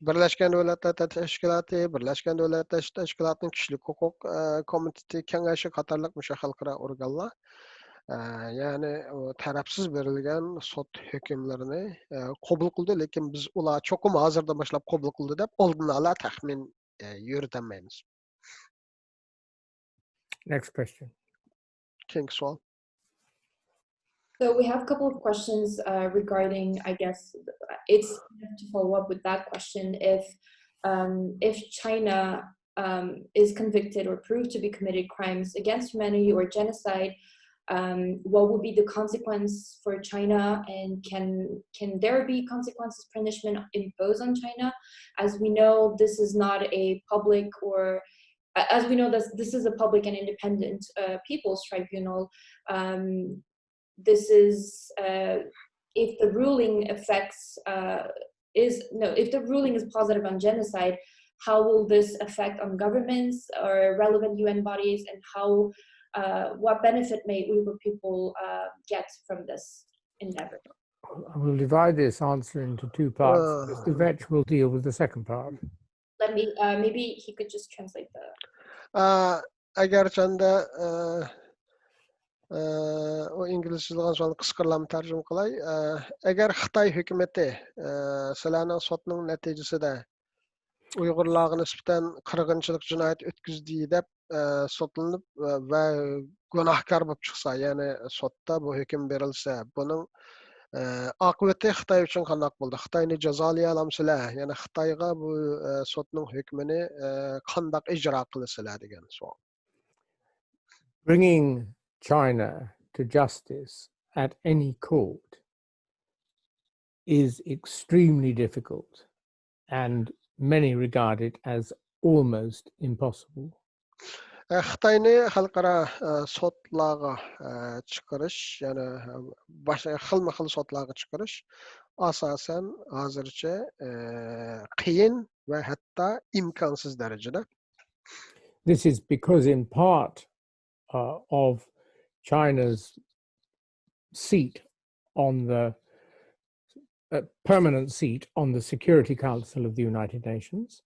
بىرلەشكەن دۆلەتلەر تەشكىلاتى، بىرلەشكەن دۆلەتلەر تەشكىلاتىنىڭ كىشىلىك ھوقۇق ئە، كومىتېتى كېڭەشى قاتارلىق مۇشۇ خەلقئارا ئورگانلار ئە، يەنى ئۇ تەرەپسىز بېرىلگەن سوت ھۆكۈملىرىنى ئە، قوبۇل قىلدى، لېكىن بىز ئۇلار چوقۇم ھازىردىن باشلاپ قوبۇل قىلدى دەپ ئالدىن ئالا تەخمىن ئە، يۈرۈتەلمەيمىز. Next question. كېيىنكى سوئال. So we have a couple of questions uh, regarding, I guess, it's to follow up with that question. If um, if China um, is convicted or proved to be committed crimes against humanity or genocide, um, what would be the consequence for China, and can can there be consequences, punishment imposed on China? As we know, this is not a public or a- as we know, this this is a public and independent uh, people's tribunal. Um, this is uh, if the ruling affects uh, is no if the ruling is positive on genocide, how will this affect on governments or relevant U N bodies, and how uh, what benefit may Uyghur people uh, get from this endeavor? I will divide this answer into two parts. Uh. Mister Vetch will deal with the second part. Let me uh, maybe he could just translate the. ئە، ئەگەر چاندا ئە، ئە، ئۇ ئىنگلىزچە يېزىلغان سوئالنى قىسقىرىلاپ تەرجىمە قىلاي. ئە، ئەگەر خىتاي ھۆكۈمىتى ئە، سىلەرنىڭ سوتنىڭ نەتىجىسىدە ئۇيغۇرلارغا نىسبەتەن قىرغىنچىلىق جىنايىتى ئۆتكۈزدى دەپ ئە، سوتلىنىپ ئە، ۋە گۇناھكار بولۇپ چىقسا، يەنى سوتتا بۇ ھۆكۈم بېرىلسە، بۇنىڭ ئە، ئاقىۋىتى خىتاي ئۈچۈن قانداق بولىدۇ؟ خىتاينى جازالىيالامسىلەر؟ يەنى خىتايغا بۇ ئە، سوتنىڭ ھۆكمىنى ئە، قانداق ئىجرا قىلىسىلەر دېگەن سوئال. Bringing China to justice at any court is extremely difficult, and many regard it as almost impossible. ئە، خىتاينى خەلقئارا ئە، سوتلارغا ئە، چىقىرىش، يەنى ئە، باشقا خىلمۇ خىل سوتلارغا چىقىرىش ئاساسەن ھازىرچە ئە، قىيىن ۋە ھەتتا ئىمكانسىز دەرىجىدە. This is because, in part, uh, of China's seat on the uh, permanent seat on the Security Council of the United Nations.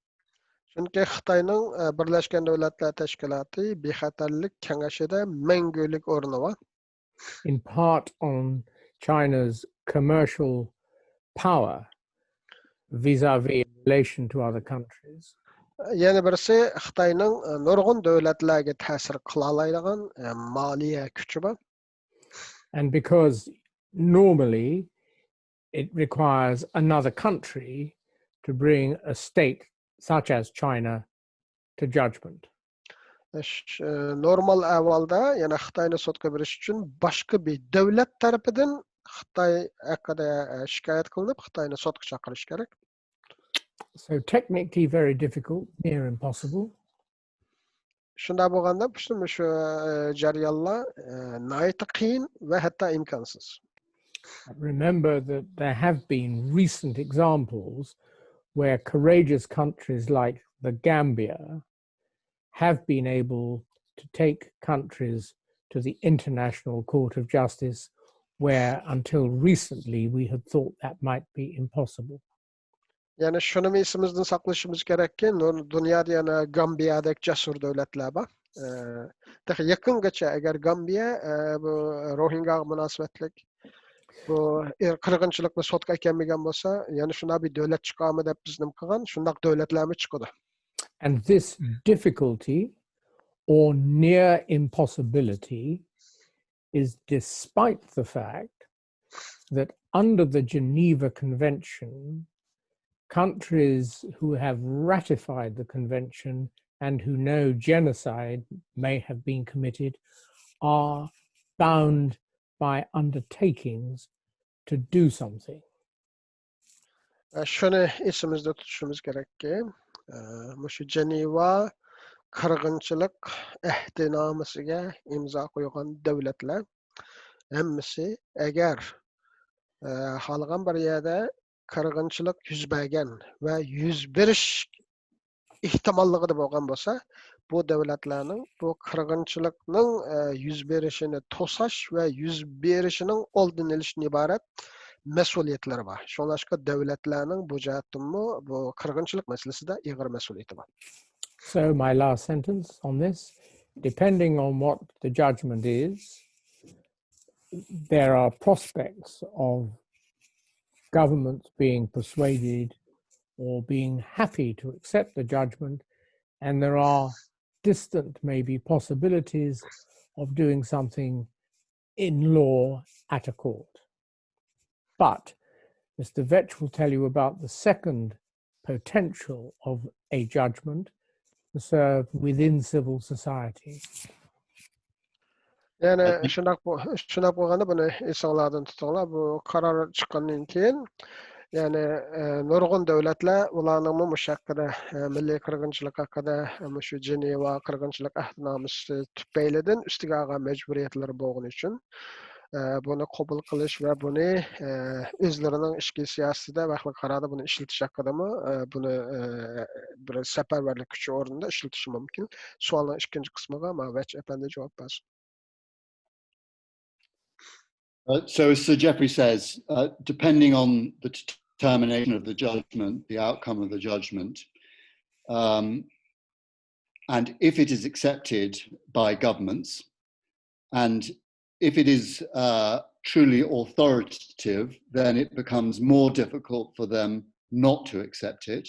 چۈنكى خىتاينىڭ ئە، بىرلەشكەن دۆلەتلەر تەشكىلاتى بىخەتەرلىك كېڭىشىدە مەڭگۈلۈك ئورنى بار. In part on China's commercial power vis-a-vis in relation to other countries. يەنە بىرسى خىتاينىڭ ئە، نۇرغۇن دۆلەتلەرگە تەسىر قىلالايدىغان ئە، مالىيە كۈچى بار. And because normally it requires another country to bring a state such as China to judgment. ئىش- ئە، نورمال ئەھۋالدا يەنە خىتاينى سوتقا بېرىش ئۈچۈن باشقا بىر دۆلەت تەرىپىدىن خىتاي ھەققىدە ئە، شىكايەت قىلىنىپ خىتاينى سوتقا چاقىرىش كېرەك. So technically very difficult, near impossible. شۇنداق بولغاندا مۇشۇ مۇشۇ ئە، جەريانلار ئە، ناھايىتى قىيىن ۋە ھەتتا ئىمكانسىز. Remember that there have been recent examples where courageous countries like the Gambia have been able to take countries to the International Court of Justice, where until recently we had thought that might be impossible. يەنى شۇنىمۇ ئېسىمىزدىن ساقلىشىمىز كېرەككى، نۇر- دۇنيادا يەنە گامبىيادەك جەسۇر دۆلەتلەر بار. ئە، تېخى يېقىنغىچە ئەگەر گامبىيە ئە، بۇ روھىنگاغا مۇناسىۋەتلىك بۇ ئىر- قىرغىنچىلىقنى سوتقا ئەكەلمىگەن بولسا، يەنە شۇنداق بىر دۆلەت چىقارمۇ دەپ بىز نېمە قىلغان، شۇنداق دۆلەتلەرمۇ چىقىدۇ. And this difficulty or near impossibility is despite the fact that under the Geneva Convention, countries who have ratified the convention and who know genocide may have been committed are bound by undertakings to do something. ئە، شۇنى ئېسىمىزدە تۇتۇشىمىز كېرەككى، ئە، مۇشۇ جېنېۋا قىرغىنچىلىق ئەھدىنامىسىگە ئىمزا قويغان دۆلەتلەر ھەممىسى ئەگەر ئە، خالىغان بىر يەردە قىرغىنچىلىق يۈز بەرگەن ۋە يۈز بېرىش ئېھتىماللىقىدا بولغان بولسا، بۇ دۆلەتلەرنىڭ بۇ قىرغىنچىلىقنىڭ، ئە، يۈز بېرىشىنى توساش ۋە يۈز بېرىشىنىڭ ئالدىنى ئېلىشتىن ئىبارەت مەسئۇلىيەتلىرى بار. شۇڭلاشقا دۆلەتلەرنىڭ بۇ جەھەتتىنمۇ بۇ قىرغىنچىلىق مەسىلىسىدە ئېغىر مەسئۇلىيىتى بار. So my last sentence on this, depending on what the judgment is, there are prospects of governments being persuaded or being happy to accept the judgment, and there are distant, maybe, possibilities of doing something in law at a court. But Mister Vetch will tell you about the second potential of a judgment to serve within civil society. يەنى شۇنداق بو- شۇنداق بولغاندا بۇنى ئېسىڭلاردىن تۇتۇڭلار. بۇ قارار چىققاندىن كېيىن، يەنى، ئە، نۇرغۇن دۆلەتلەر ئۇلارنىڭمۇ مۇشۇ ھەققىدە، ئە، مىللىي قىرغىنچىلىق ھەققىدە، ئە، مۇشۇ جېنېۋا قىرغىنچىلىق ئەھدىنامىسى تۈپەيلىدىن ئۈستىگە ئالغان مەجبۇرىيەتلىرى بولغىنى ئۈچۈن، ئە، بۇنى قوبۇل قىلىش ۋە بۇنى، ئە، ئۆزلىرىنىڭ ئىچكى سىياسىتىدە ۋە خەلقئارادا بۇنى ئىشلىتىش ھەققىدىمۇ، ئە، بۇنى، ئە، بىر سەپەرۋەرلىك كۈچى ئورنىدا ئىشلىتىشى مۇمكىن. سوئالنىڭ ئىككىنچى قىسمىغا ماۋەچ ئەپەندى جاۋاب بەرسۇن. Uh, so, as Sir Geoffrey says, uh, depending on the determination of the judgment, the outcome of the judgment, um, and if it is accepted by governments, and if it is uh, truly authoritative, then it becomes more difficult for them not to accept it.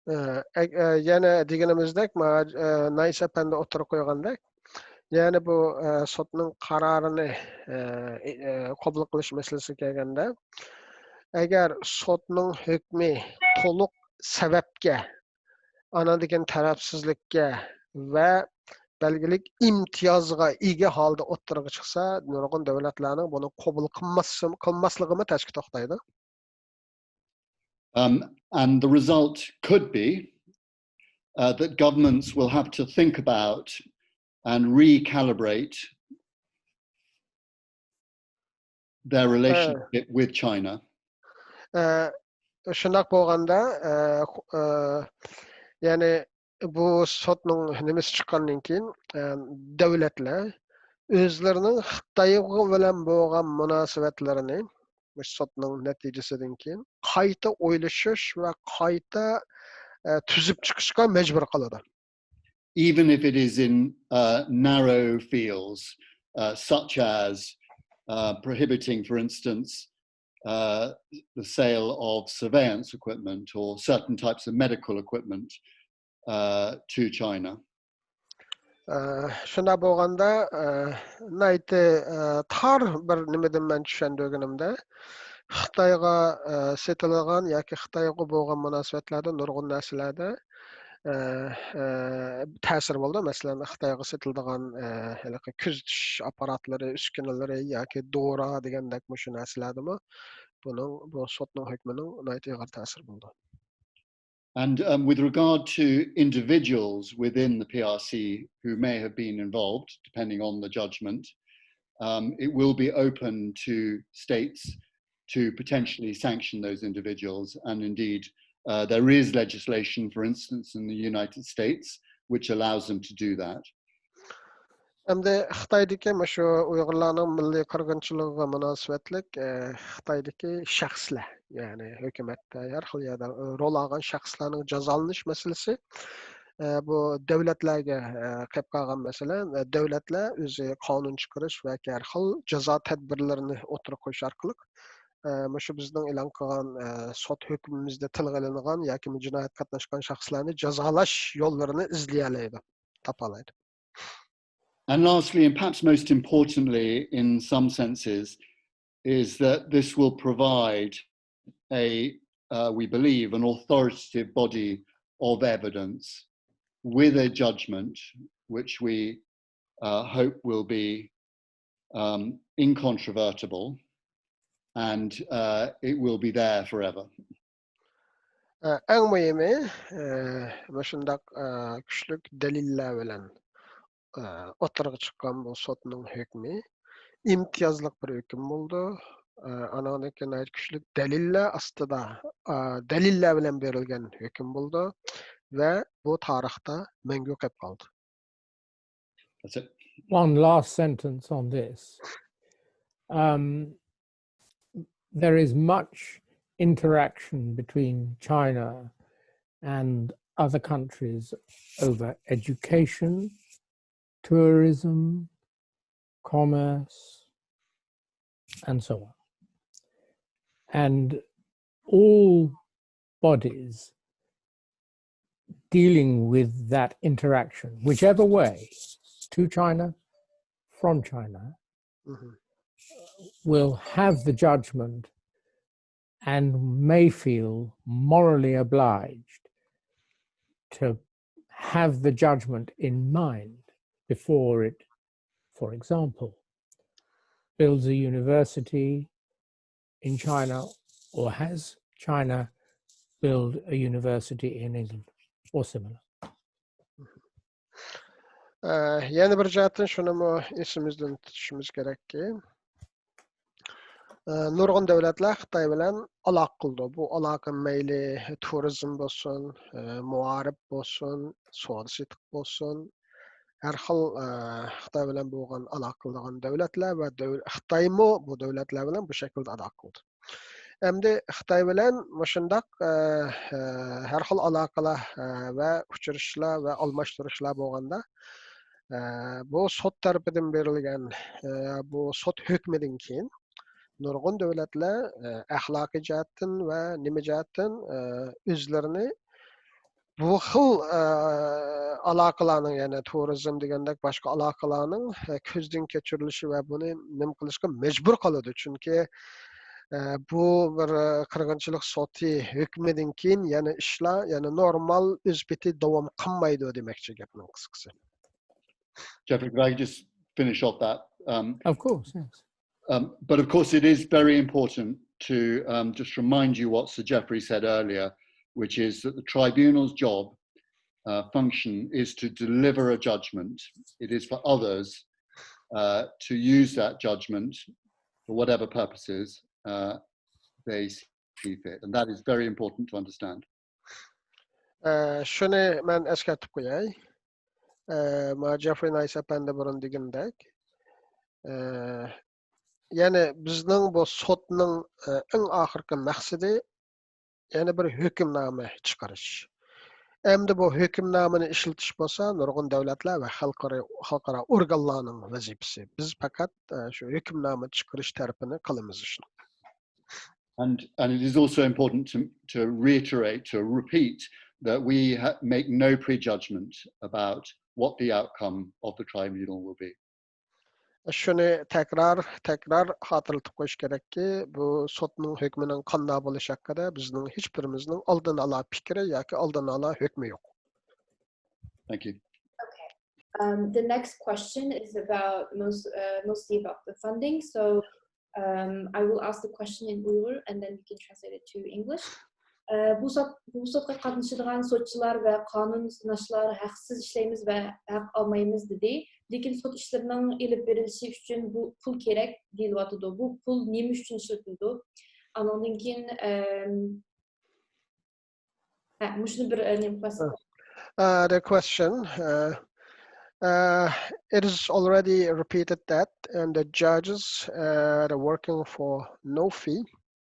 ئە، ئە، يەنە دېگىنىمىزدەك، ما-، ئە، نايس ئەپەندى ئوتتۇرىغا قويغاندەك، يەنى بۇ، ئە، سوتنىڭ قارارىنى، ئە، ئە، قوبۇل قىلىش مەسىلىسىگە كەلگەندە، ئەگەر سوتنىڭ ھۆكمى تولۇق سەۋەبكە، ئاندىن كېيىن تەرەپسىزلىككە ۋە بەلگىلىك ئىمتىيازغا ئىگە ھالدا ئوتتۇرىغا چىقسا، نۇرغۇن دۆلەتلەرنىڭ بۇنى قوبۇل قىلماس-، قىلماسلىقىمۇ تەسكە توختايدۇ. Um, and the result could be uh, that governments will have to think about and recalibrate their relationship with China. ئە، شۇنداق بولغاندا، ئە، خو-، ئە، يەنى بۇ سوتنىڭ نېمىسى چىققاندىن كېيىن، ئە، دۆلەتلەر ئۆزلىرىنىڭ خىتاي بىلەن بولغان مۇناسىۋەتلىرىنى مۇشۇ سوتنىڭ نەتىجىسىدىن كېيىن قايتا ئويلىشىش ۋە قايتا، ئە، تۈزۈپ چىقىشقا مەجبۇر قىلىدۇ. Even if it is in uh, narrow fields, uh, such as uh, prohibiting, for instance, uh, the sale of surveillance equipment or certain types of medical equipment uh, to China. ئە، شۇنداق بولغاندا، ئە، ناھايىتى، ئە، تار بىر نېمىدىن مەن چۈشەندۈرگىنىمدە، خىتايغا، ئە، سېتىلىدىغان ياكى خىتايغا بولغان مۇناسىۋەتلەردە نۇرغۇن نەرسىلەردە، ئە، ئە، تەسىر بولىدۇ. مەسىلەن، خىتايغا سېتىلىدىغان، ئە، ھېلىقى كۆزىتىش ئاپپاراتلىرى، ئۈسكۈنىلىرى ياكى دورا دېگەندەك مۇشۇ نەرسىلەردىمۇ بۇنىڭ، بۇ سوتنىڭ ھۆكمىنىڭ ناھايىتى ئېغىر تەسىرى بولىدۇ. And um, with regard to individuals within the P R C who may have been involved, depending on the judgment, um, it will be open to states to potentially sanction those individuals. And indeed, uh, there is legislation, for instance, in the United States, which allows them to do that. ئەمدى خىتايدىكى مۇشۇ ئۇيغۇرلارنىڭ مىللىي قىرغىنچىلىقىغا مۇناسىۋەتلىك، ئە، خىتايدىكى شەخسلەر، يەنى ھۆكۈمەتتە ھەر خىل يەردە، ئە، رول ئالغان شەخسلەرنىڭ جازالىنىش مەسىلىسى، ئە، بۇ دۆلەتلەرگە، ئە، قېلىپ قالغان مەسىلە. ئە، دۆلەتلەر ئۆزى قانۇن چىقىرىش ۋە ھەر خىل جازا تەدبىرلىرىنى ئوتتۇرىغا قويۇش ئارقىلىق، ئە، مۇشۇ بىزنىڭ ئېلان قىلغان، ئە، سوت ھۆكمىمىزدە تىلغا ئېلىنغان ياكى جىنايەتكە قاتناشقان شەخسلەرنى جازالاش يوللىرىنى ئىزدىيەلەيدۇ، تاپالايدۇ. And lastly, and perhaps most importantly, in some senses, is that this will provide a, uh, we believe, an authoritative body of evidence with a judgment which we uh, hope will be um, incontrovertible and uh, it will be there forever. ئە، ئەڭ مۇھىمى، ئە، مۇشۇنداق، ئە، كۈچلۈك دەلىللەر بىلەن، ئە، ئوتتۇرىغا چىققان بۇ سوتنىڭ ھۆكمى ئىمتىيازلىق بىر ھۆكۈم بولىدۇ. ئانىڭدىن كېيىن ناھايىتى كۈچلۈك دەلىللەر ئاستىدا، دەلىللەر بىلەن بېرىلگەن ھۆكۈم بولىدۇ ۋە بۇ تارىختا مەڭگۈ قېلىپ قالدى. One last sentence on this. Um, there is much interaction between China and other countries over education, tourism, commerce, and so on. And all bodies dealing with that interaction, whichever way, to China, from China, will have the judgment and may feel morally obliged to have the judgment in mind before it, for example, builds a university in China or has China build a university in England or similar. يەنە بىر جەھەتتىن شۇنىمۇ ئېسىمىزدىن تۇتۇشىمىز كېرەككى، نۇرغۇن دۆلەتلەر خىتاي بىلەن ئالاقە قىلىدۇ. بۇ ئالاقە مەيلى تۇرىزم بولسۇن، مائارىپ بولسۇن، سودا سېتىق بولسۇن، ھەر خىل خىتاي بىلەن بولغان ئالاقە قىلىدىغان دۆلەتلەر ۋە خىتايمۇ بۇ دۆلەتلەر بىلەن بۇ شەكىلدە ئالاقە قىلىدۇ. ئەمدى خىتاي بىلەن مۇشۇنداق ھەر خىل ئالاقىلار ۋە ئۇچرىشىشلار ۋە ئالماشتۇرۇشلار بولغاندا، بۇ سوت تەرىپىدىن بېرىلگەن بۇ سوت ھۆكمىدىن كېيىن نۇرغۇن دۆلەتلەر ئەخلاقىي جەھەتتىن ۋە نېمە جەھەتتىن ئۆزلىرىنى بۇ خىل ئالاقىلارنىڭ، يەنى تۇرىزم دېگەندەك باشقا ئالاقىلارنىڭ كۆزدىن كەچۈرۈلۈشى ۋە بۇنى نېمە قىلىشقا مەجبۇر قىلىدۇ. چۈنكى بۇ بىر قىرغىنچىلىق سوتى ھۆكمىدىن كېيىن يەنە ئىشلار يەنە نورمال ئۆز پېتى داۋام قىلمايدۇ دېمەكچى گەپنىڭ قىسقىسى. Jeffrey, could I just finish off that? Um, Of course, yes. Um, but of course, it is very important to um, just remind you what Sir Jeffrey said earlier, which is that the tribunal's job uh, function is to deliver a judgment. It is for others uh, to use that judgment for whatever purposes uh, they see fit. And that is very important to understand. شۇنى مەن ئەسكەرتىپ قوياي. ما جېفرى نايس ئەپەندى بۇرۇن دېگىنىدەك، يەنى بىزنىڭ بۇ سوتنىڭ ئەڭ ئاخىرقى مەقسىتى يەنى بىر ھۆكۈمنامە چىقىرىش. ئەمدى بۇ ھۆكۈمنامىنى ئىشلىتىش بولسا نۇرغۇن دۆلەتلەر ۋە خەلقئارا، خەلقئارا ئورگانلارنىڭ ۋەزىپىسى. بىز پەقەت شۇ ھۆكۈمنامە چىقىرىش تەرىپىنى قىلىمىز ئىشنىڭ. And, and it is also important to, to reiterate, to repeat that we ha- make no prejudgment about what the outcome of the tribunal will be. شۇنى تەكرار، تەكرار خاتىرىلىتىپ قويۇش كېرەككى، بۇ سوتنىڭ ھۆكمىنىڭ قانداق بولۇشى ھەققىدە بىزنىڭ ھېچبىرىمىزنىڭ ئالدىن ئالا پىكرى ياكى ئالدىن ئالا ھۆكمى يوق. Thank you. Um, the next question is about most, uh, mostly about the funding. So um, I will ask the question in Uyghur and then you can translate it to English. ئە، بۇ سوت، بۇ سوتقا قاتنىشىدىغان سوتچىلار ۋە قانۇن سىناشلار ھەقسىز ئىشلەيمىز ۋە ھەق ئالمايمىز دېدى. لېكىن سوت ئىشلىرىنىڭ ئېلىپ بېرىلىشى ئۈچۈن بۇ پۇل كېرەك دېيىلىۋاتىدۇ. بۇ پۇل نېمە ئۈچۈن ئىشلىتىلىدۇ؟ ئانىڭدىن كېيىن، ئەم، ھە، مۇشۇنى بىر، ئە، نېمە قىلساق. Uh, the question, uh, uh, it is already repeated that, and the judges uh, are working for no fee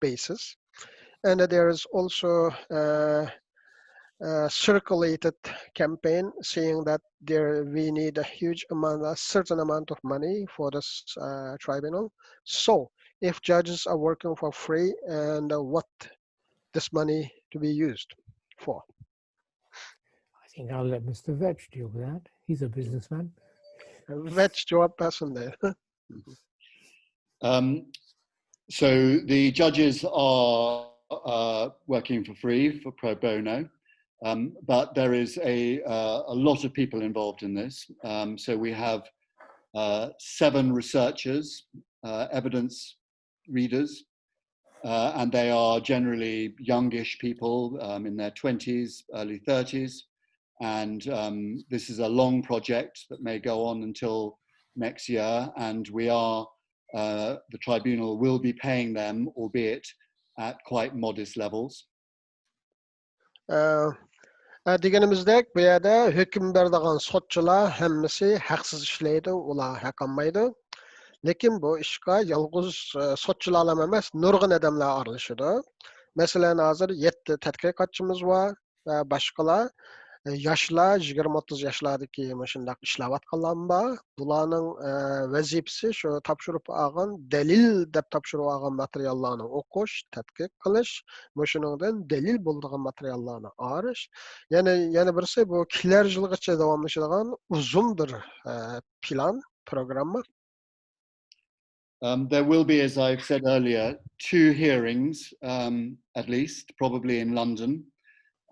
basis. And there is also uh, a circulated campaign saying that there we need a huge amount, a certain amount of money for this uh, tribunal. So if judges are working for free, and uh, what this money to be used for? I think I'll let Mister Vetch deal with that. He's a businessman. Vetch cevap versin de. Um, so the judges are uh, working for free, for pro bono, um, but there is a, uh, a lot of people involved in this. Um, so we have uh, seven researchers, uh, evidence readers, uh, and they are generally youngish people um, in their twenties, early thirties. And um, this is a long project that may go on until next year. And we are uh, the tribunal will be paying them, albeit at quite modest levels. ئە، ئە، دېگىنىمىزدەك، بۇ يەردە ھۆكۈم بېرىدىغان سوتچىلار ھەممىسى ھەقسىز ئىشلەيدۇ، ئۇلار ھەق ئالمايدۇ. لېكىن بۇ ئىشقا يالغۇز، ئە، سوتچىلارلا ئەمەس، نۇرغۇن ئادەملەر ئارىلىشىدۇ. مەسىلەن، ھازىر يەتتە تەتقىقاتچىمىز بار ۋە باشقىلار، ئە، ياشلار، يىگىرمە ئوتتۇز ياشلاردىكى مۇشۇنداق ئىشلەۋاتقانلارمۇ بار. بۇلارنىڭ، ئە، ۋەزىپىسى شۇ تاپشۇرۇپ ئالغان دەلىل دەپ تاپشۇرۇپ ئالغان ماتېرىياللارنى ئوقۇش، تەتقىق قىلىش، مۇشۇنىڭدىن دەلىل بولىدىغان ماتېرىياللارنى ئايرىش. يەنە، يەنە بىرسى بۇ كېلەر يىلغىچە داۋاملىشىدىغان ئۇزۇن بىر، ئە، پىلان، پروگرامما. Um, there will be, as I've said earlier, two hearings, um, at least, probably in London.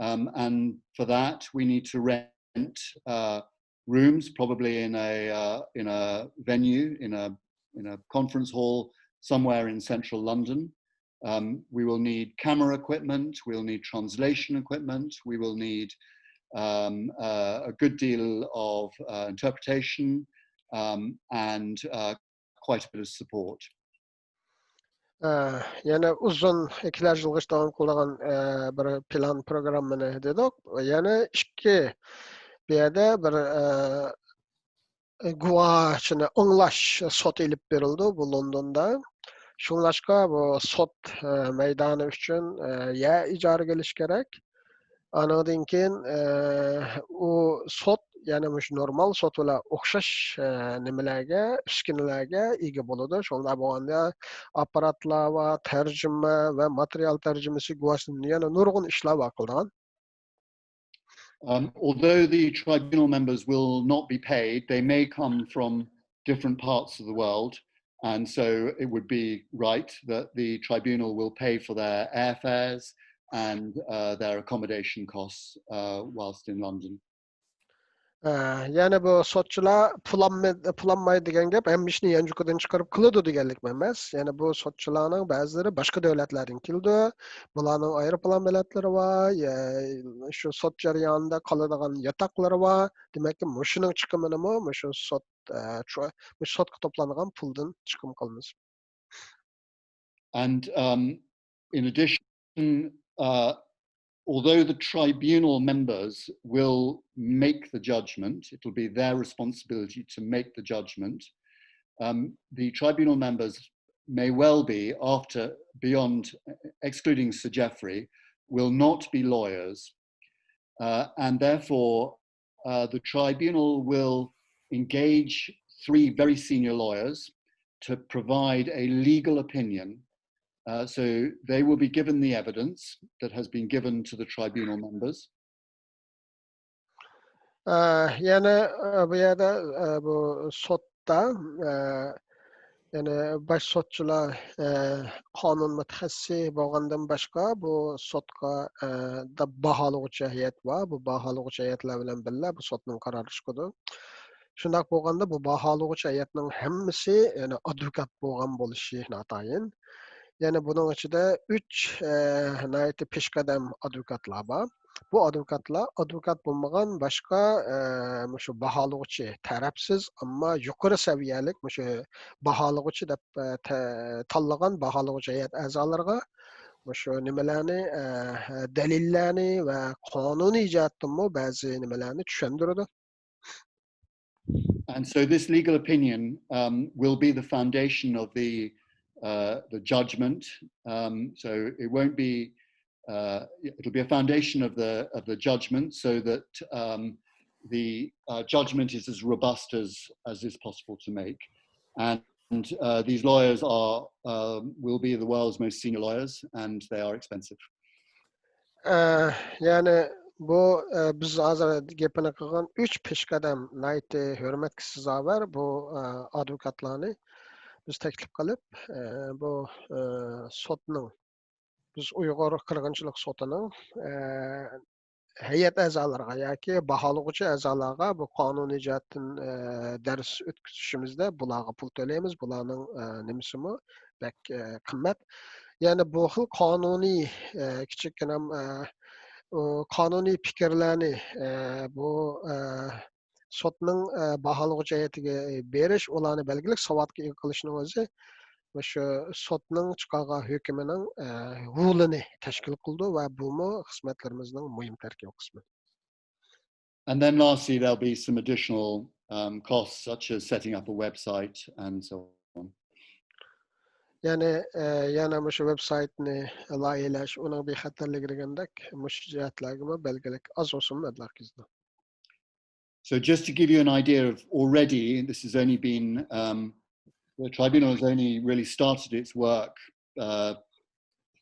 Um, and for that, we need to rent uh, rooms, probably in a uh, in a venue, in a in a conference hall somewhere in central London. Um, we will need camera equipment. We'll need translation equipment. We will need um, uh, a good deal of uh, interpretation um, and uh, quite a bit of support. ئە، يەنە ئۇزۇن كېلەر يىلغىچە داۋام قىلىدىغان، ئە، بىر پىلان پروگراممىنى دېدۇق. يەنە ئىككى، بۇ يەردە بىر، ئە، گۇۋاھچىنى ئاڭلاش سوتى ئېلىپ بېرىلىدۇ بۇ لوندوندا. شۇڭلاشقا بۇ سوت، ئە، مەيدانى ئۈچۈن، ئە، يەر ئىجارىگە ئېلىش كېرەك. ئانىڭدىن كېيىن، ئە، ئۇ سوت، يەنى مۇشۇ نورمال سوت بىلەن ئوخشاش، ئە، نېمىلەرگە، ئۈسكۈنىلەرگە ئىگە بولىدۇ. شۇنداق بولغاندا ئاپپاراتلار بار، تەرجىمە ۋە ماتېرىيال تەرجىمىسى گۇۋاھچىسى، يەنە نۇرغۇن ئىشلار بار قىلىدىغان. Um, although the tribunal members will not be paid, they may come from different parts of the world, and so it would be right that the tribunal will pay for their airfares and uh, their accommodation costs uh, whilst in London. ئە، يەنى بۇ سوتچىلار پۇل ئالماي-، پۇل ئالمايدۇ دېگەن گەپ ھەممە ئىشنى يانچۇقىدىن چىقىرىپ قىلىدۇ دېگەنلىك ئەمەس. يەنى بۇ سوتچىلارنىڭ بەزىلىرى باشقا دۆلەتلەردىن كېلىدۇ. بۇلارنىڭ ئايروپىلان بېلەتلىرى بار، يە-، شۇ سوت جەريانىدا قالىدىغان ياتاقلىرى بار. دېمەككى، مۇشۇنىڭ چىقىمىنىمۇ مۇشۇ سوت، ئە، چو-، مۇشۇ سوتقا توپلانغان پۇلدىن چىقىم قىلىمىز. And um, in addition, uh, although the tribunal members will make the judgment, it'll be their responsibility to make the judgment, um, the tribunal members may well be, after, beyond, excluding Sir Geoffrey, will not be lawyers. Uh, and therefore, uh, the tribunal will engage three very senior lawyers to provide a legal opinion. Uh, so they will be given the evidence that has been given to the tribunal members. ئە، يەنى، ئە، بۇ يەردە، ئە، بۇ سوتتا، ئە، يەنى باش سوتچىلار، ئە، قانۇن مۇتەخەسسىسى بولغاندىن باشقا، بۇ سوتقا، ئە، دا-، باھالىغۇچى ھەيئەت بار. بۇ باھالىغۇچى ھەيئەتلەر بىلەن بىللە بۇ سوتنىڭ قارارى چىقىدۇ. شۇنداق بولغاندا، بۇ باھالىغۇچى ھەيئەتنىڭ ھەممىسى، يەنى ئادۋوكات بولغان بولۇشى ناتايىن. يەنى بۇنىڭ ئىچىدە ئۈچ، ئە، ناھايىتى پېشقەدەم ئادۋوكاتلار بار. بۇ ئادۋوكاتلار ئادۋوكات بولمىغان باشقا، ئە، مۇشۇ باھالىغۇچى، تەرەپسىز، ئەمما يۇقىرى سەۋىيەلىك مۇشۇ باھالىغۇچى دەپ، ئە، تە-، تاللىغان باھالىغۇچى ھەيئەت ئەزالىرىغا مۇشۇ نېمىلەرنى، ئە، دەلىللەرنى ۋە قانۇنىي جەھەتتىنمۇ بەزى نېمىلەرنى چۈشەندۈرىدۇ. And so this legal opinion um, will be the foundation of the uh, the judgment. Um, so it won't be. Uh, it'll be a foundation of the of the judgment, so that um, the uh, judgment is as robust as as is possible to make. And uh, these lawyers are um, will be the world's most senior lawyers, and they are expensive. ئە، يەنى بۇ، ئە، بىز ھازىر گېپىنى قىلغان ئۈچ پېشقەدەم ناھايىتى ھۆرمەتكە سازاۋەر بۇ، ئە، ئادۋوكاتلارنى بىز تەكلىپ قىلىپ، ئە، بۇ، ئە، سوتنىڭ، بىز ئۇيغۇر قىرغىنچىلىق سوتىنىڭ، ئە، ھەيئەت ئەزالىرىغا ياكى باھالىغۇچى ئەزالارغا بۇ قانۇنىي جەھەتتىن، ئە، دەرس ئۆتكۈزۈشىمىزدە بۇلارغا پۇل تۆلەيمىز. بۇلارنىڭ، ئە، نېمىسىمۇ بەك، ئە، قىممەت. يەنى بۇ خىل قانۇنىي، ئە، كىچىككىنە، ئە، ئۇ قانۇنىي پىكىرلەرنى، ئە، بۇ، ئە، سوتنىڭ، ئە، باھالىغۇچى ھەيئىتىگە بېرىش، ئۇلارنى بەلگىلىك ساۋاتقا ئىگە قىلىشنىڭ ئۆزى مۇشۇ سوتنىڭ چىقارغان ھۆكمىنىڭ، ئە، رولىنى تەشكىل قىلىدۇ ۋە بۇمۇ خىزمەتلىرىمىزنىڭ مۇھىم تەركىبىي قىسمى. And then lastly, there'll be some additional um, costs, such as setting up a website and so on. يەنى، ئە، يەنە مۇشۇ ۋېب سايتنى لايىھىلەش، ئۇنىڭ بىخەتەرلىكى دېگەندەك مۇشۇ جەھەتلەرگىمۇ بەلگىلىك ئاز بولسىمۇ مەبلەغ كېتىدۇ. So just to give you an idea of already, this has only been, um, the tribunal has only really started its work uh,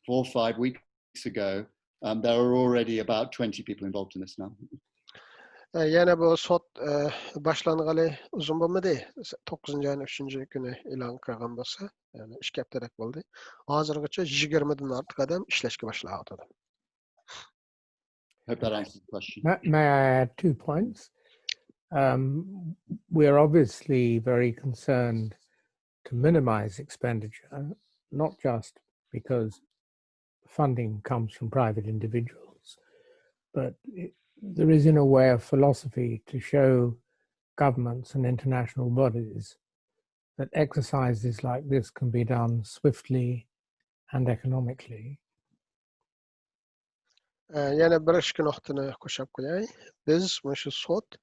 four or five weeks ago. Um, there are already about twenty people involved in this now. ئە، يەنە بۇ سوت، ئە، باشلانغىلى ئۇزۇن بولمىدى. توققۇزىنچى ئاينىڭ ئۈچىنچى كۈنى ئېلان قىلغان بولسا، يەنى ئىككى ھەپتىدەك بولدى. ھازىرغىچە يىگىرمىدىن ئارتۇق ئادەم ئىشلەشكە باشلاۋاتىدۇ. Hope that answers the question. May, may I add two points? Um, we're obviously very concerned to minimize expenditure, not just because funding comes from private individuals, but it, there is, in a way, a philosophy to show governments and international bodies that exercises like this can be done swiftly and economically. ئە، يەنە بىر ئىككى نۇقتىنى قوشۇپ قوياي. بىز مۇشۇ سوت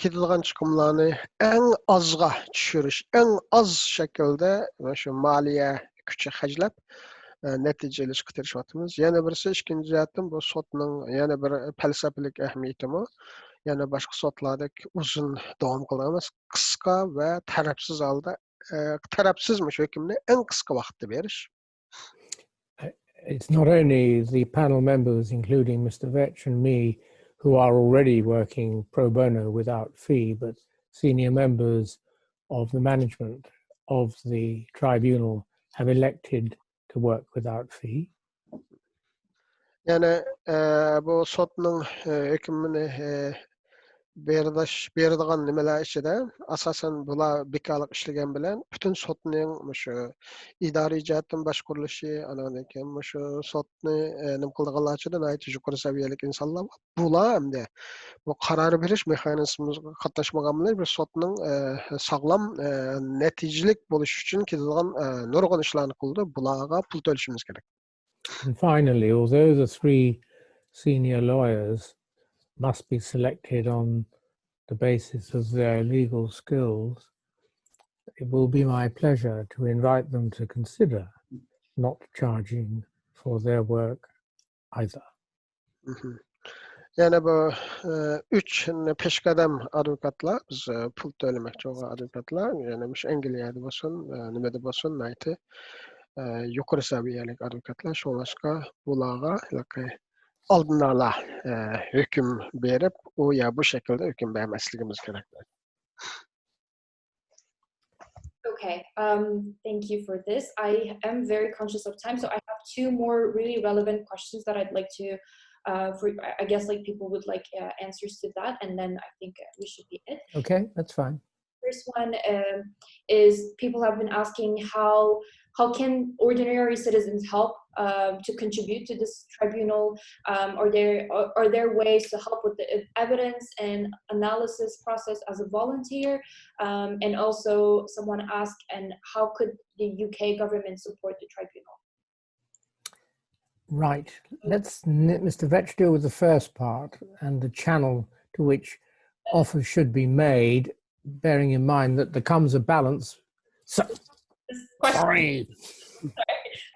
كېتىدىغان چىقىملارنى ئەڭ ئازغا چۈشۈرۈش، ئەڭ ئاز شەكىلدە مۇشۇ مالىيە كۈچى خەجلەپ، ئە، نەتىجە ئېلىشقا تىرىشىۋاتىمىز. يەنە بىرسى، ئىككىنچى جەھەتتىن، بۇ سوتنىڭ يەنە بىر پەلسەپىلىك ئەھمىيىتىمۇ، يەنە باشقا سوتلاردەك ئۇزۇن داۋام قىلىدىغان ئەمەس، قىسقا ۋە تەرەپسىز ھالدا، ئە، تەرەپسىز مۇشۇ ھۆكۈمنى ئەڭ قىسقا ۋاقىتتا بېرىش. It's not only the panel members, including Mister Vetch and me, who are already working pro bono without fee, but senior members of the management of the tribunal have elected to work without fee. يەنى، ئە، بۇ سوتنىڭ، ئە، ھۆكمىنى، ئە، بېرىدىغان نېمىلەر ئىچىدە، ئاساسەن، بۇلار بىكارلىق ئىشلىگەن بىلەن پۈتۈن سوتنىڭ مۇشۇ ئىدارىي جەھەتتىن باشقۇرۇلۇشى، ئاناندىن كېيىن مۇشۇ سوتنى، ئە، نېمە قىلىدىغانلار ئىچىدە ناھايىتى يۇقىرى سەۋىيەلىك ئىنسانلار بار. بۇلار ئەمدى بۇ قارار بېرىش مېخانىزمىغا قاتناشمىغان بىلەن بىر سوتنىڭ، ئە، ساغلام، ئە، نەتىجىلىك بولۇشى ئۈچۈن كېتىدىغان، ئە، نۇرغۇن ئىشلارنى قىلىدۇ. بۇلارغا پۇل تۆلىشىمىز كېرەك. And finally, although the three senior lawyers must be selected on the basis of their legal skills, it will be my pleasure to invite them to consider not charging for their work either. يەنە بۇ، ئە، ئۈچ پېشقەدەم ئادۋوكاتلار، بىز، ئە، پۇل تۆلىمەكچى بولغان ئادۋوكاتلار، يەنە مۇشۇ ئەنگلىيەدە بولسۇن، ئە، نېمىدە بولسۇن، ناھايىتى، ئە، يۇقىرى سەۋىيەلىك ئادۋوكاتلار. شۇڭلاشقا بۇلارغا ھېلىقى ئالدىن ئالا، ئە، ھۆكۈم بېرىپ، ئۇ يا بۇ شەكىلدە ھۆكۈم بەرمەسلىكىمىز كېرەك. Okay, um, thank you for this. I am very conscious of time, so I have two more really relevant questions that I'd like to, uh, for, I- I guess, like, people would like, uh, answers to that, and then I think, uh, we should be it. Okay, that's fine. First one, um, is people have been asking how, how can ordinary citizens help, um, to contribute to this tribunal? Um, are there, are, are there ways to help with the ev- evidence and analysis process as a volunteer? Um, and also someone asked, and how could the U K government support the tribunal? Right. Let's, n- Mister Vetch, deal with the first part and the channel to which offers should be made, bearing in mind that there comes a balance. So, This question, sorry.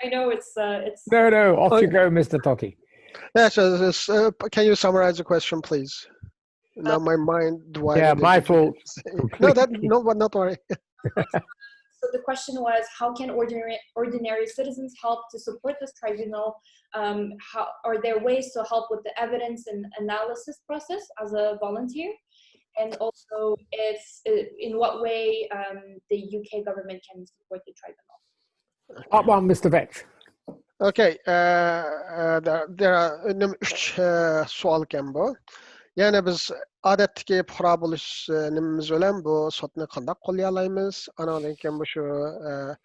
I know it's, uh, it's No, no, off you Okay. go, Mister Totti. Yes, uh, this, uh, can you summarize the question, please? Now my mind wired Yeah, into my fault. different things. No, that, no, but not worry. So the question was, how can ordinary, ordinary citizens help to support this tribunal? Um, how, are there ways to help with the evidence and analysis process as a volunteer? And also, if, uh, in what way, um, the U K government can support the tribunal? Up one, Mister Vetch. Okay, uh, uh, there, there are نېمە، ئۈچ، uh, سوئال ئىكەن بۇ. يەنى بىز ئادەتتىكى پۇقرا بولۇش، uh, نېمىمىز بىلەن بۇ سوتنى قانداق قوللىيالايمىز؟ ئانىڭدىن كېيىن بۇ شۇ، uh,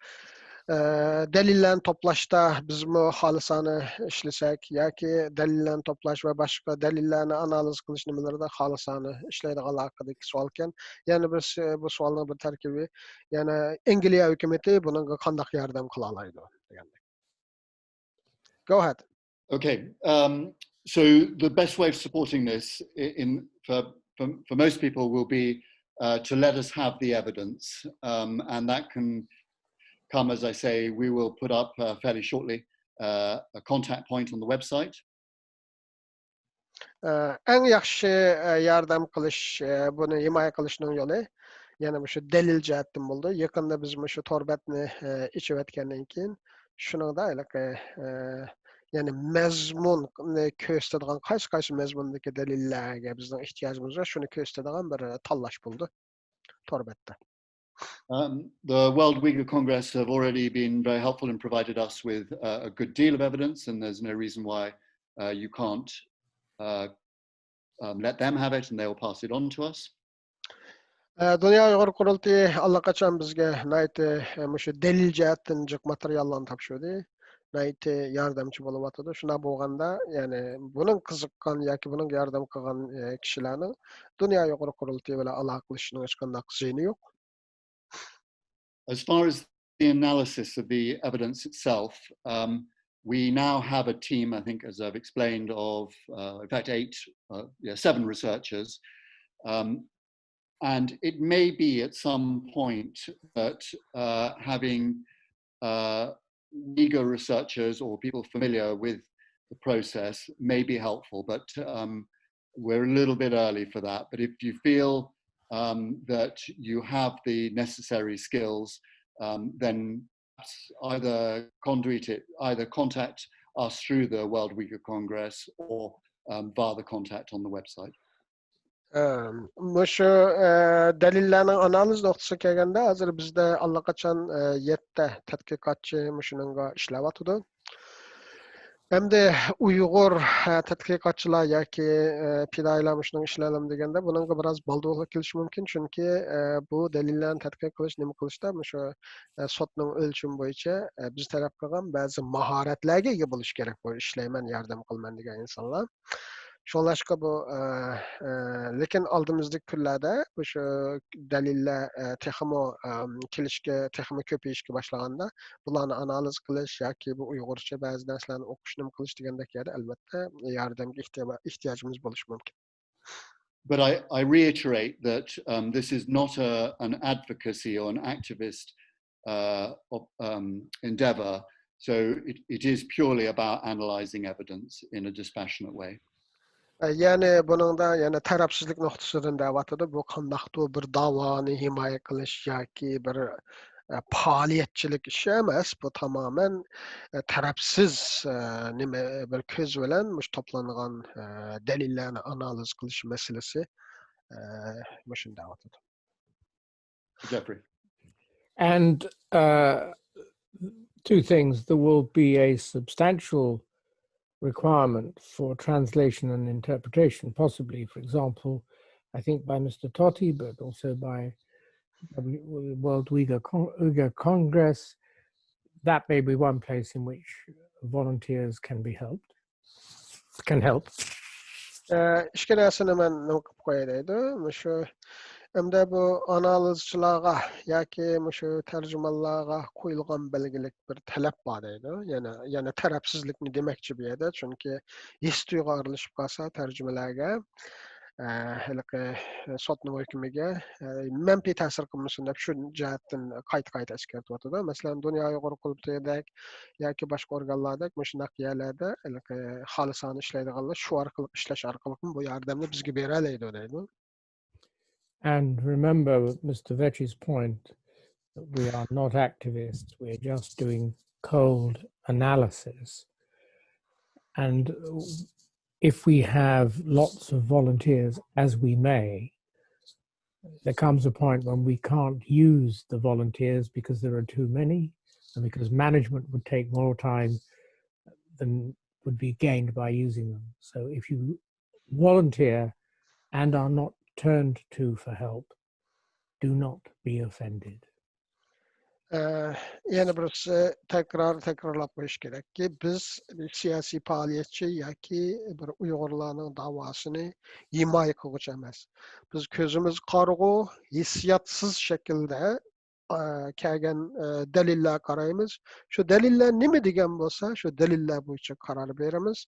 ئە، دەلىللەرنى توپلاشتا بىزمۇ خالىسانە ئىشلىسەك ياكى دەلىللەرنى توپلاش ۋە باشقا دەلىللەرنى ئانالىز قىلىش نېمىلىرىدە خالىسانە ئىشلەيدىغانلار ھەققىدىكى سوئالكەن. يەنە بىر س-، بۇ سوئالنىڭ بىر تەركىبى، يەنە ئەنگلىيە ھۆكۈمىتى بۇنىڭغا قانداق ياردەم قىلالايدۇ دېگەندەك. Go ahead. Okay. Um, so the best way of supporting this i- in for, for, for most people will be uh, to let us have the evidence, um, and that can come, as I say, we will put up uh, fairly shortly uh, a contact point on the website. ئە، ئەڭ ياخشى، ئە، ياردەم قىلىش، ئە، بۇنى ھىمايە قىلىشنىڭ يولى يەنە مۇشۇ دەلىل جەھەتتىن بولىدۇ. يېقىندا بىز مۇشۇ تور بەتنى، ئە، ئېچىۋەتكەندىن كېيىن شۇنىڭدا ھېلىقى، ئە، يەنى مەزمۇننى كۆرسىتىدىغان قايسى قايسى مەزمۇندىكى دەلىللەرگە بىزنىڭ ئېھتىياجىمىز بار، شۇنى كۆرسىتىدىغان بىر تاللاش بولىدۇ تور بەتتە. Um, the World Uyghur Congress have already been very helpful and provided us with uh, a good deal of evidence, and there's no reason why uh, you can't uh, um, let them have it and they'll pass it on to us. ئە، دۇنيا ئۇيغۇر قۇرۇلتىيى ئاللىقاچان بىزگە ناھايىتى، ئە، مۇشۇ دەلىل جەھەتتىن جىق ماتېرىياللارنى تاپشۇردى. ناھايىتى ياردەمچى بولۇۋاتىدۇ. شۇنداق بولغاندا، يەنى بۇنىڭ قىزىققان ياكى بۇنىڭغا ياردەم قىلغان، ئە، كىشىلەرنىڭ دۇنيا ئۇيغۇر قۇرۇلتىيى بىلەن ئالاقە قىلىشىنىڭ ھېچقانداق زىيىنى يوق. As far as the analysis of the evidence itself, um, we now have a team, I think, as I've explained, of uh, in fact eight, uh, yeah, seven researchers, um, and it may be at some point that uh, having uh, Uyghur researchers or people familiar with the process may be helpful, but um, we're a little bit early for that. But if you feel um, that you have the necessary skills, um, then either conduit it, either contact us through the World Uyghur Congress or um, via the contact on the website. ئەم، مۇشۇ، ئە، دەلىللەرنىڭ ئانالىز نۇقتىسىغا كەلگەندە، ھازىر بىزدە ئاللىقاچان، ئە، يەتتە تەتقىقاتچى مۇشۇنىڭغا ئىشلەۋاتىدۇ. ئەمدى ئۇيغۇر، ئە، تەتقىقاتچىلار ياكى، ئە، پىدائىيلار مۇشۇنىڭغا ئىشلەيلىمۇ دېگەندە، بۇنىڭغا بىراز بالدۇرلۇق كېلىشى مۇمكىن، چۈنكى، ئە، بۇ دەلىللەرنى تەتقىق قىلىش، نېمە قىلىشتا مۇشۇ، ئە، سوتنىڭ ئۆلچىمى بويىچە، ئە، بىز تەلەپ قىلغان بەزى ماھارەتلەرگە ئىگە بولۇش كېرەك، بۇ ئىشلەيمەن، ياردەم قىلىمەن دېگەن ئىنسانلار. شۇڭلاشقا بۇ، ئە، ئە، لېكىن ئالدىمىزدىكى كۈنلەردە مۇشۇ دەلىللەر، ئە، تېخىمۇ، ئەم، كېلىشكە، تېخىمۇ كۆپىيىشكە باشلىغاندا، بۇلارنى ئانالىز قىلىش ياكى بۇ ئۇيغۇرچە بەزى نەرسىلەرنى ئوقۇش، نېمە قىلىش دېگەندەك يەردە ئەلۋەتتە ياردەمگە ئېھتىيا-، ئېھتىياجىمىز بولۇشى مۇمكىن. But I, I reiterate that um, this is not a, an advocacy or an activist uh, op- um, endeavor. So it, it is purely about analyzing evidence in a dispassionate way. ئە، يەنى بۇنىڭدا يەنە تەرەپسىزلىك نۇقتىسىدىن دەۋاتىدۇ. بۇ قانداقتۇر بىر داۋانى ھىمايە قىلىش ياكى بىر، ئە، پائالىيەتچىلىك ئىشى ئەمەس. بۇ تامامەن، ئە، تەرەپسىز، ئە، نېمە، بىر كۆز بىلەن مۇشۇ توپلانغان، ئە، دەلىللەرنى ئانالىز قىلىش مەسىلىسى، ئە، مۇشۇنى دەۋاتىدۇ. Jeffrey. And uh, two things. There will be a substantial requirement for translation and interpretation, possibly, for example, I think by Mister Tohti, but also by W- World Uyghur, Con- Uyghur Congress. That may be one place in which volunteers can be helped, can help. ئىككى نەرسىنى مەن نېمە قىلىپ قوياي دەيدۇ. مۇشۇ ئەمدى بۇ ئانالىزچىلارغا ياكى مۇشۇ تەرجىمانلارغا قويۇلغان بەلگىلىك بىر تەلەپ بار دەيدۇ. يەنە، يەنە تەرەپسىزلىكنى دېمەكچى بۇ يەردە. چۈنكى ھېس تۇيغۇ ئارىلىشىپ قالسا تەرجىمىلەرگە، ئە، ھېلىقى سوتنىڭ ھۆكمىگە، ئە، مەنپىي تەسىر قىلمىسۇن دەپ شۇ جەھەتتىن قايتا-قايتا ئەسكەرتىۋاتىدۇ. مەسىلەن، دۇنيا ئۇيغۇر قۇرۇلتىيىدەك ياكى باشقا ئورگانلاردەك مۇشۇنداق يەرلەردە ھېلىقى خالىسانە ئىشلەيدىغانلار شۇ ئارقىلىق ئىشلەش ئارقىلىقمۇ بۇ ياردەمنى بىزگە بېرەلەيدۇ دەيدۇ. And remember Mister Vech's point that we are not activists, we are just doing cold analysis. And if we have lots of volunteers, as we may, there comes a point when we can't use the volunteers because there are too many and because management would take more time than would be gained by using them. So if you volunteer and are not turned to for help, do not be offended. ئە، يەنە بىرسى، تەكرار تەكرارلاپ قويۇش كېرەككى، بىز سىياسىي پائالىيەتچى ياكى بىر ئۇيغۇرلارنىڭ داۋاسىنى ھىمايە قىلغۇچى ئەمەس. بىز كۆزىمىز قارىغۇ، ھېسسىياتسىز شەكىلدە، ئە، كەلگەن، ئە، دەلىللەرگە قارايمىز. شۇ دەلىللەر نېمە دېگەن بولسا، شۇ دەلىللەر بويىچە قارار بېرىمىز.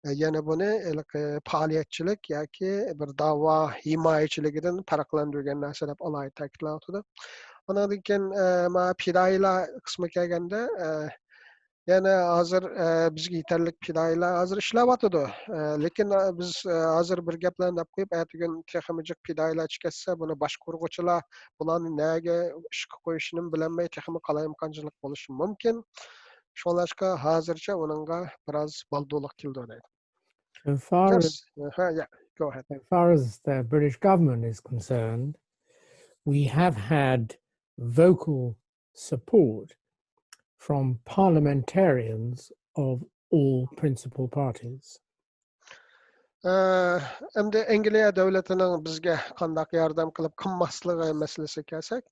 ئە، يەنە بۇنى ھېلىقى پائالىيەتچىلىك ياكى بىر داۋا ھىمايىچىلىكىدىن پەرقلەندۈرگەن نەرسە دەپ ئالاھىدە تەكىتلەۋاتىدۇ. ئانىڭدىن كېيىن، ئە، مانا پىدائىيلار قىسمىغا كەلگەندە، ئە، يەنە ھازىر، ئە، بىزگە يېتەرلىك پىدائىيلار ھازىر ئىشلەۋاتىدۇ. ئە، لېكىن، ئە، بىز، ئە، ھازىر بىر گەپلەرنى دەپ قويۇپ، ئەتىگۈن تېخىمۇ جىق پىدائىيلار چىقىپ كەتسە، بۇنى باشقۇرغۇچىلار بۇلارنى نەگە ئىشقا قويۇشنىمۇ بىلەلمەي، تېخىمۇ قالايمىقانچىلىق بولۇشى مۇمكىن. شۇڭلاشقا ھازىرچە ئۇنىڭغا بىراز بالدۇرلۇق كېلىدۇ دەيدۇ. So far as, Just, uh, yeah, go ahead. so far as the British government is concerned, we have had vocal support from parliamentarians of all principal parties. ئە، ئەمدى ئەنگلىيە دۆلىتىنىڭ بىزگە قانداق ياردەم قىلىپ قىلماسلىقى مەسىلىسىگە كەلسەك،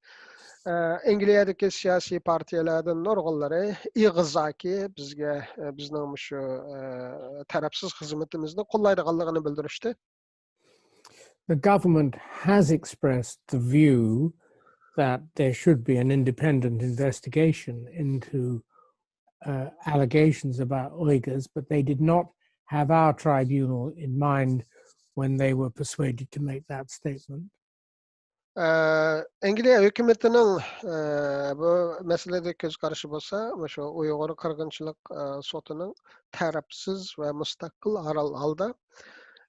ئە، ئەنگلىيەدىكى سىياسىي پارتىيەلەردىن نۇرغۇنلىرى ئېغىزدىكى بىزگە، ئە، بىزنىڭ مۇشۇ، ئە، تەرەپسىز خىزمىتىمىزنى قوللايدىغانلىقىنى بىلدۈرۈشتى. The government has expressed the view that there should be an independent investigation into uh, allegations about Uyghurs, but they did not have our tribunal in mind when they were persuaded to make that statement. ئە، ئەنگلىيە ھۆكۈمىتىنىڭ، ئە، بۇ مەسىلىدە كۆز قارىشى بولسا، مۇشۇ ئۇيغۇر قىرغىنچىلىق، ئە، سوتىنىڭ تەرەپسىز ۋە مۇستەقىل ھارال ھالدا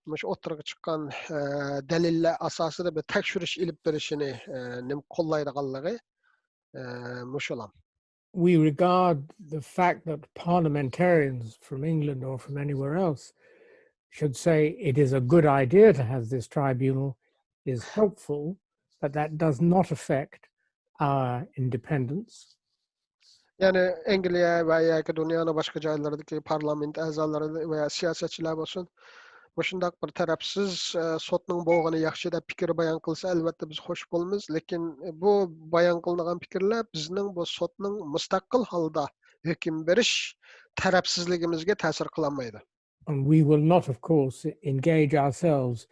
مۇشۇ ئوتتۇرىغا چىققان، ئە، دەلىللەر ئاساسىدا بىر تەكشۈرۈش ئېلىپ بېرىشىنى، ئە، نېمە قوللايدىغانلىقى، ئە، مۇشۇلام. We regard the fact that parliamentarians from England or from anywhere else should say it is a good idea to have this tribunal is helpful, but that does not affect our independence. يەنى ئەنگلىيە ۋە ياكى دۇنيانىڭ باشقا جايلىرىدىكى پارلامېنت ئەزالىرى ۋە سىياسەتچىلەر بولسۇن، مۇشۇنداق بىر تەرەپسىز، ئە، سوتنىڭ بولغىنى ياخشى دەپ پىكىر بايان قىلسا، ئەلۋەتتە بىز خوش بولىمىز. لېكىن بۇ بايان قىلىنغان پىكىرلەر بىزنىڭ بۇ سوتنىڭ مۇستەقىل ھالدا ھۆكۈم بېرىش تەرەپسىزلىكىمىزگە تەسىر قىلالمايدۇ. And we will not, of course, engage ourselves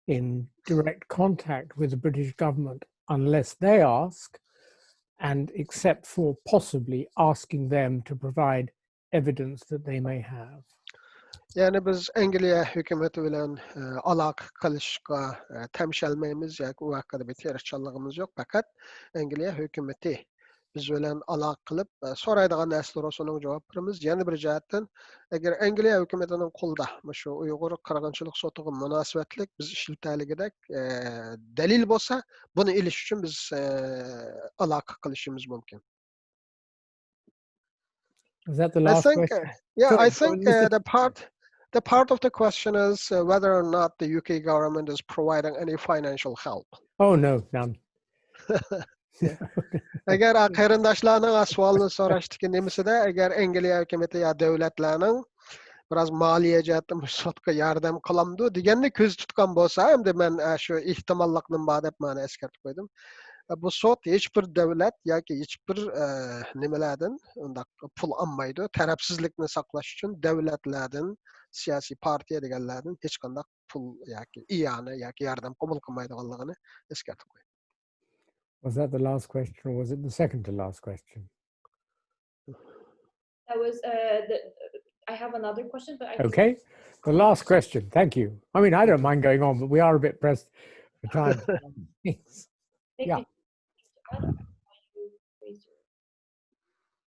in direct contact with the British government unless they ask, and except for possibly asking them to provide evidence that they may have. يەنى بىز ئەنگلىيە ھۆكۈمىتى بىلەن، ئە، ئالاقە قىلىشقا، ئە، تەمشەلمەيمىز ياكى ئۇ ھەققىدە بىر تىرىشچانلىقىمىز يوق. پەقەت ئەنگلىيە ھۆكۈمىتى بىز بىلەن ئالاقە قىلىپ، ئە، سورايدىغان نەرسىلەر بولسا ئۇنىڭغا جاۋاب بېرىمىز. يەنە بىر جەھەتتىن، ئەگەر ئەنگلىيە ھۆكۈمىتىنىڭ قولىدا مۇشۇ ئۇيغۇر قىرغىنچىلىق سوتىغا مۇناسىۋەتلىك بىز ئىشلىتەلىگۈدەك، ئە، دەلىل بولسا، بۇنى ئېلىش ئۈچۈن بىز، ئە، ئالاقە قىلىشىمىز مۇمكىن. Is that the I last think, question? uh, yeah, Sorry, I sorry, think this uh, is- the part the part of the question is uh, whether or not the U K government is providing any financial help. Oh, no, none. ئەگەر قېرىنداشلارنىڭ سوئالنى سوراشتىكى نېمىسىدە، ئەگەر ئەنگلىيە ھۆكۈمىتى يا دۆلەتلەرنىڭ بىراز مالىيە جەھەتتىن بۇ سوتقا ياردەم قىلامدۇ دېگەننى كۆزدە تۇتقان بولسا، ئەمدى مەن ئە، شۇ ئېھتىماللىقنىمۇ بار دەپ مانا ئەسكەرتىپ قويدۇم. ئە، بۇ سوت ھېچ بىر دۆلەت ياكى ھېچ بىر ئە، نېمىلەردىن ئۇنداق پۇل ئالمايدۇ. تەرەپسىزلىكنى ساقلاش ئۈچۈن دۆلەتلەردىن، سىياسىي پارتىيە دېگەنلەردىن ھېچقانداق پۇل ياكى ئىئانە ياكى ياردەم قوبۇل قىلمايدىغانلىقىنى ئەسكەرتىپ قويدۇم. Was that the last question, or was it the second to last question? That was uh, the. I have another question, but I think Okay. The last question. Thank you. I mean, I don't mind going on, but we are a bit pressed for time. maybe Yeah. you add when you raise your,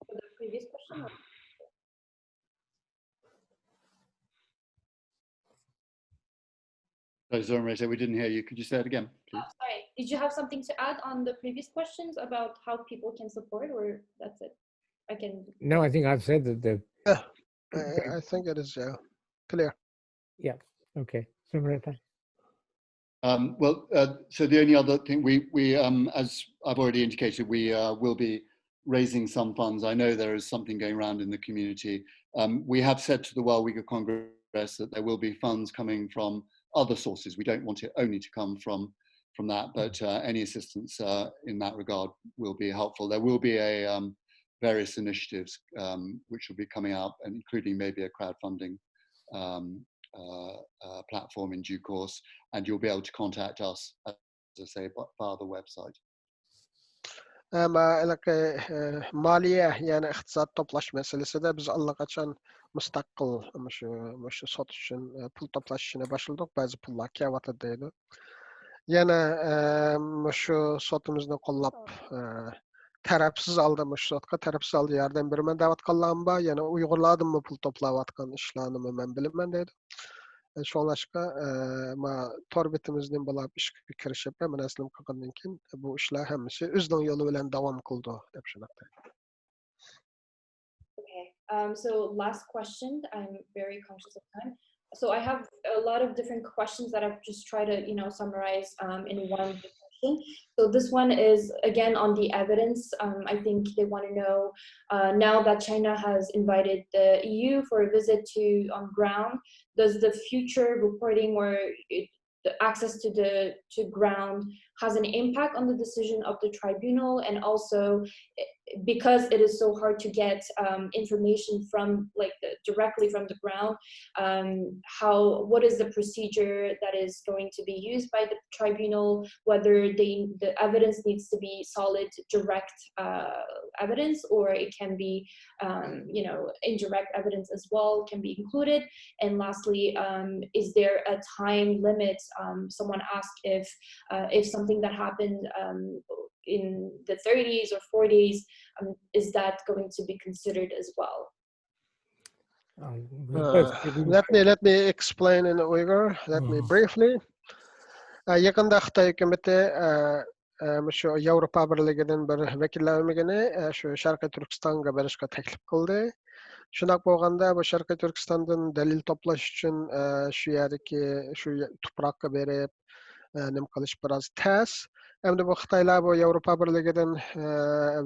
for the previous question. Or? Sorry, Zormireta, we didn't hear you. Could you say that again, Oh, please? sorry. Did you have something to add on the previous questions about how people can support, or that's it? I can. No, I think I've said that the I, I think it is uh, clear. Okay. Zormireta. Um, well, uh, so the only other thing we, we um, as I've already indicated, we uh, will be raising some funds. I know there is something going around in the community. Um, we have said to the World Uyghur Congress that there will be funds coming from other sources. We don't want it only to come from from that, but uh, any assistance uh, in that regard will be helpful. There will be a um, various initiatives um, which will be coming out, including maybe a crowdfunding um, uh, uh, platform in due course, and you'll be able to contact us, as I say, via the website. ئەمما ھېلىقى مالىيە، يەنى ئىقتىساد توپلاش مەسىلىسىدە بىز ئاللىقاچان مۇستەقىل مۇشۇ مۇشۇ سوت ئۈچۈن پۇل توپلاش ئىشىنى باشلىدۇق. بەزى پۇللار كېلىۋاتىدۇ دەيدۇ. يەنە مۇشۇ سوتىمىزنى قوللاپ، تەرەپسىز ھالدا مۇشۇ سوتقا تەرەپسىز ھالدا ياردەم بېرىمەن دەۋاتقانلارمۇ بار. يەنە ئۇيغۇرلاردىنمۇ پۇل توپلاۋاتقان ئىشلارنىمۇ مەن بىلىمەن دەيدۇ. شۇڭلاشقا ما تور بېتىمىزنى بۇلاپ ئىشقا كىرىشىپ ھەممە نەرسىنى قىلغاندىن كېيىن بۇ ئىشلار ھەممىسى ئۆزىنىڭ يولى بىلەن داۋام قىلىدۇ دەپ شۇنداق دەيدۇ. Okay. Um, so last question. I'm very conscious of time. So I have a lot of different questions that I've just tried to, you know, summarize um, in one question. So this one is again on the evidence. Um, I think they want to know uh, now that China has invited the E U for a visit to on ground, does the future reporting or it, the access to the to ground has an impact on the decision of the tribunal, and also eh, because it is so hard to get um, information from like the, directly from the ground, um, how what is the procedure that is going to be used by the tribunal, whether they the evidence needs to be solid direct uh, evidence, or it can be um, you know indirect evidence as well can be included. And lastly, um, is there a time limit? Um, someone asked if uh, if something that happened um, in the thirties or forties, um, is that going to be considered as well? Uh, let me let me explain in Uyghur. Let me briefly. Yaqında Xitoy hukumatı مۇشۇ ياۋروپا بىرلىكىدىن بىر ۋەكىللەر ئۆمىكىنى شۇ شەرقىي تۈركىستانغا بېرىشقا تەكلىپ قىلدى. شۇنداق بولغاندا بۇ شەرقىي تۈركىستاندىن دەلىل توپلاش ئۈچۈن شۇ يەردىكى شۇ تۇپراققا بېرىپ نېمە قىلىش بىراز تەس. ئەمدى بۇ خىتايلار بۇ ياۋروپا بىرلىكىدىن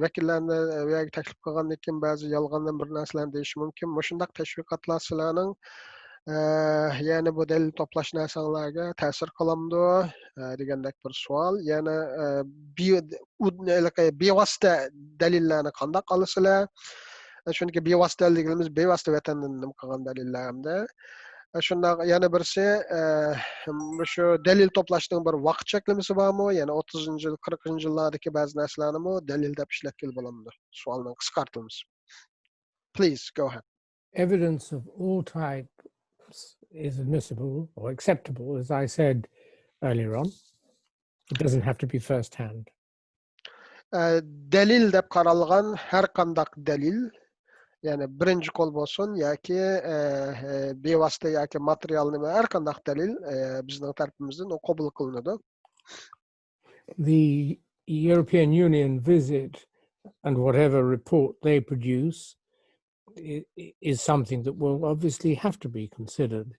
ۋەكىللەرنى ئۇ يەرگە تەكلىپ قىلغاندىن كېيىن بەزى يالغاندىن بىر نەرسىلەرنى دېيىشى مۇمكىن. مۇشۇنداق تەشۋىقاتلار سىلەرنىڭ يەنى بۇ دەلىل توپلاش نەرسەڭلارگە تەسىر قىلامدۇ دېگەندەك بىر سوئال. يەنە بىۋاسىتە دەلىللەرنى قانداق ئالىسىلەر؟ چۈنكى بىۋاسىتە دەلىل دېگىنىمىز بىۋاسىتە ۋەتەندىن نېمە قىلغان دەلىللەر ئەمدى. شۇنداق يەنە بىرسى مۇشۇ دەلىل توپلاشنىڭ بىر ۋاقىت چەكلىمىسى بارمۇ؟ يەنى ئوتتۇزىنچى يىل، قىرىقىنچى يىللاردىكى بەزى نەرسىلەرنىمۇ دەلىل دەپ ئىشلەتكىلى بولامدۇ؟ سوئالنىڭ قىسقارتىلمىسى. Please go ahead. Evidence of all types is admissible or acceptable, as I said earlier on. It doesn't have to be first hand. دەلىل دەپ قارالغان ھەر قانداق دەلىل، يەنى بىرىنچى قول بولسۇن ياكى بىۋاسىتە ياكى ماتېرىيال نېمە، ھەر قانداق دەلىل بىزنىڭ تەرىپىمىزدىن ئۇ قوبۇل قىلىنىدۇ. The European Union visit and whatever report they produce is something that will obviously have to be considered.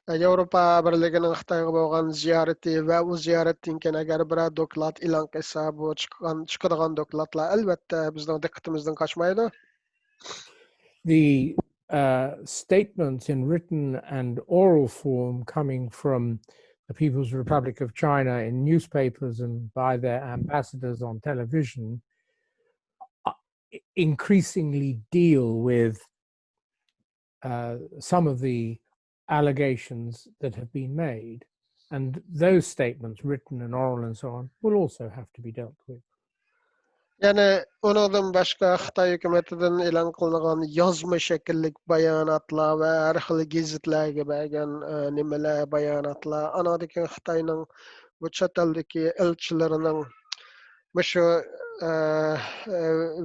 ياۋروپا بىرلىكىنىڭ خىتايغا بولغان زىيارىتى ۋە ئۇ زىيارەتتىن كېيىن ئەگەر بىرەر دوكلات ئېلان قىلسا، بۇ چىققان، چىقىدىغان دوكلاتلار ئەلۋەتتە بىزنىڭ دىققىتىمىزدىن قاچمايدۇ. The uh, statements in written and oral form coming from the People's Republic of China in newspapers and by their ambassadors on television increasingly deal with uh, some of the allegations that have been made. And those statements, written and oral and so on, will also have to be dealt with. يەنى ئۇنىڭدىن باشقا خىتاي ھۆكۈمىتىدىن ئېلان قىلىنغان يازما شەكىللىك باياناتلار ۋە ھەر خىل گېزىتلەرگە بەرگەن نېمىلەر، باياناتلار، ئانىڭدىن كېيىن خىتاينىڭ بۇ چەت ئەلدىكى ئەلچىلىرىنىڭ مۇشۇ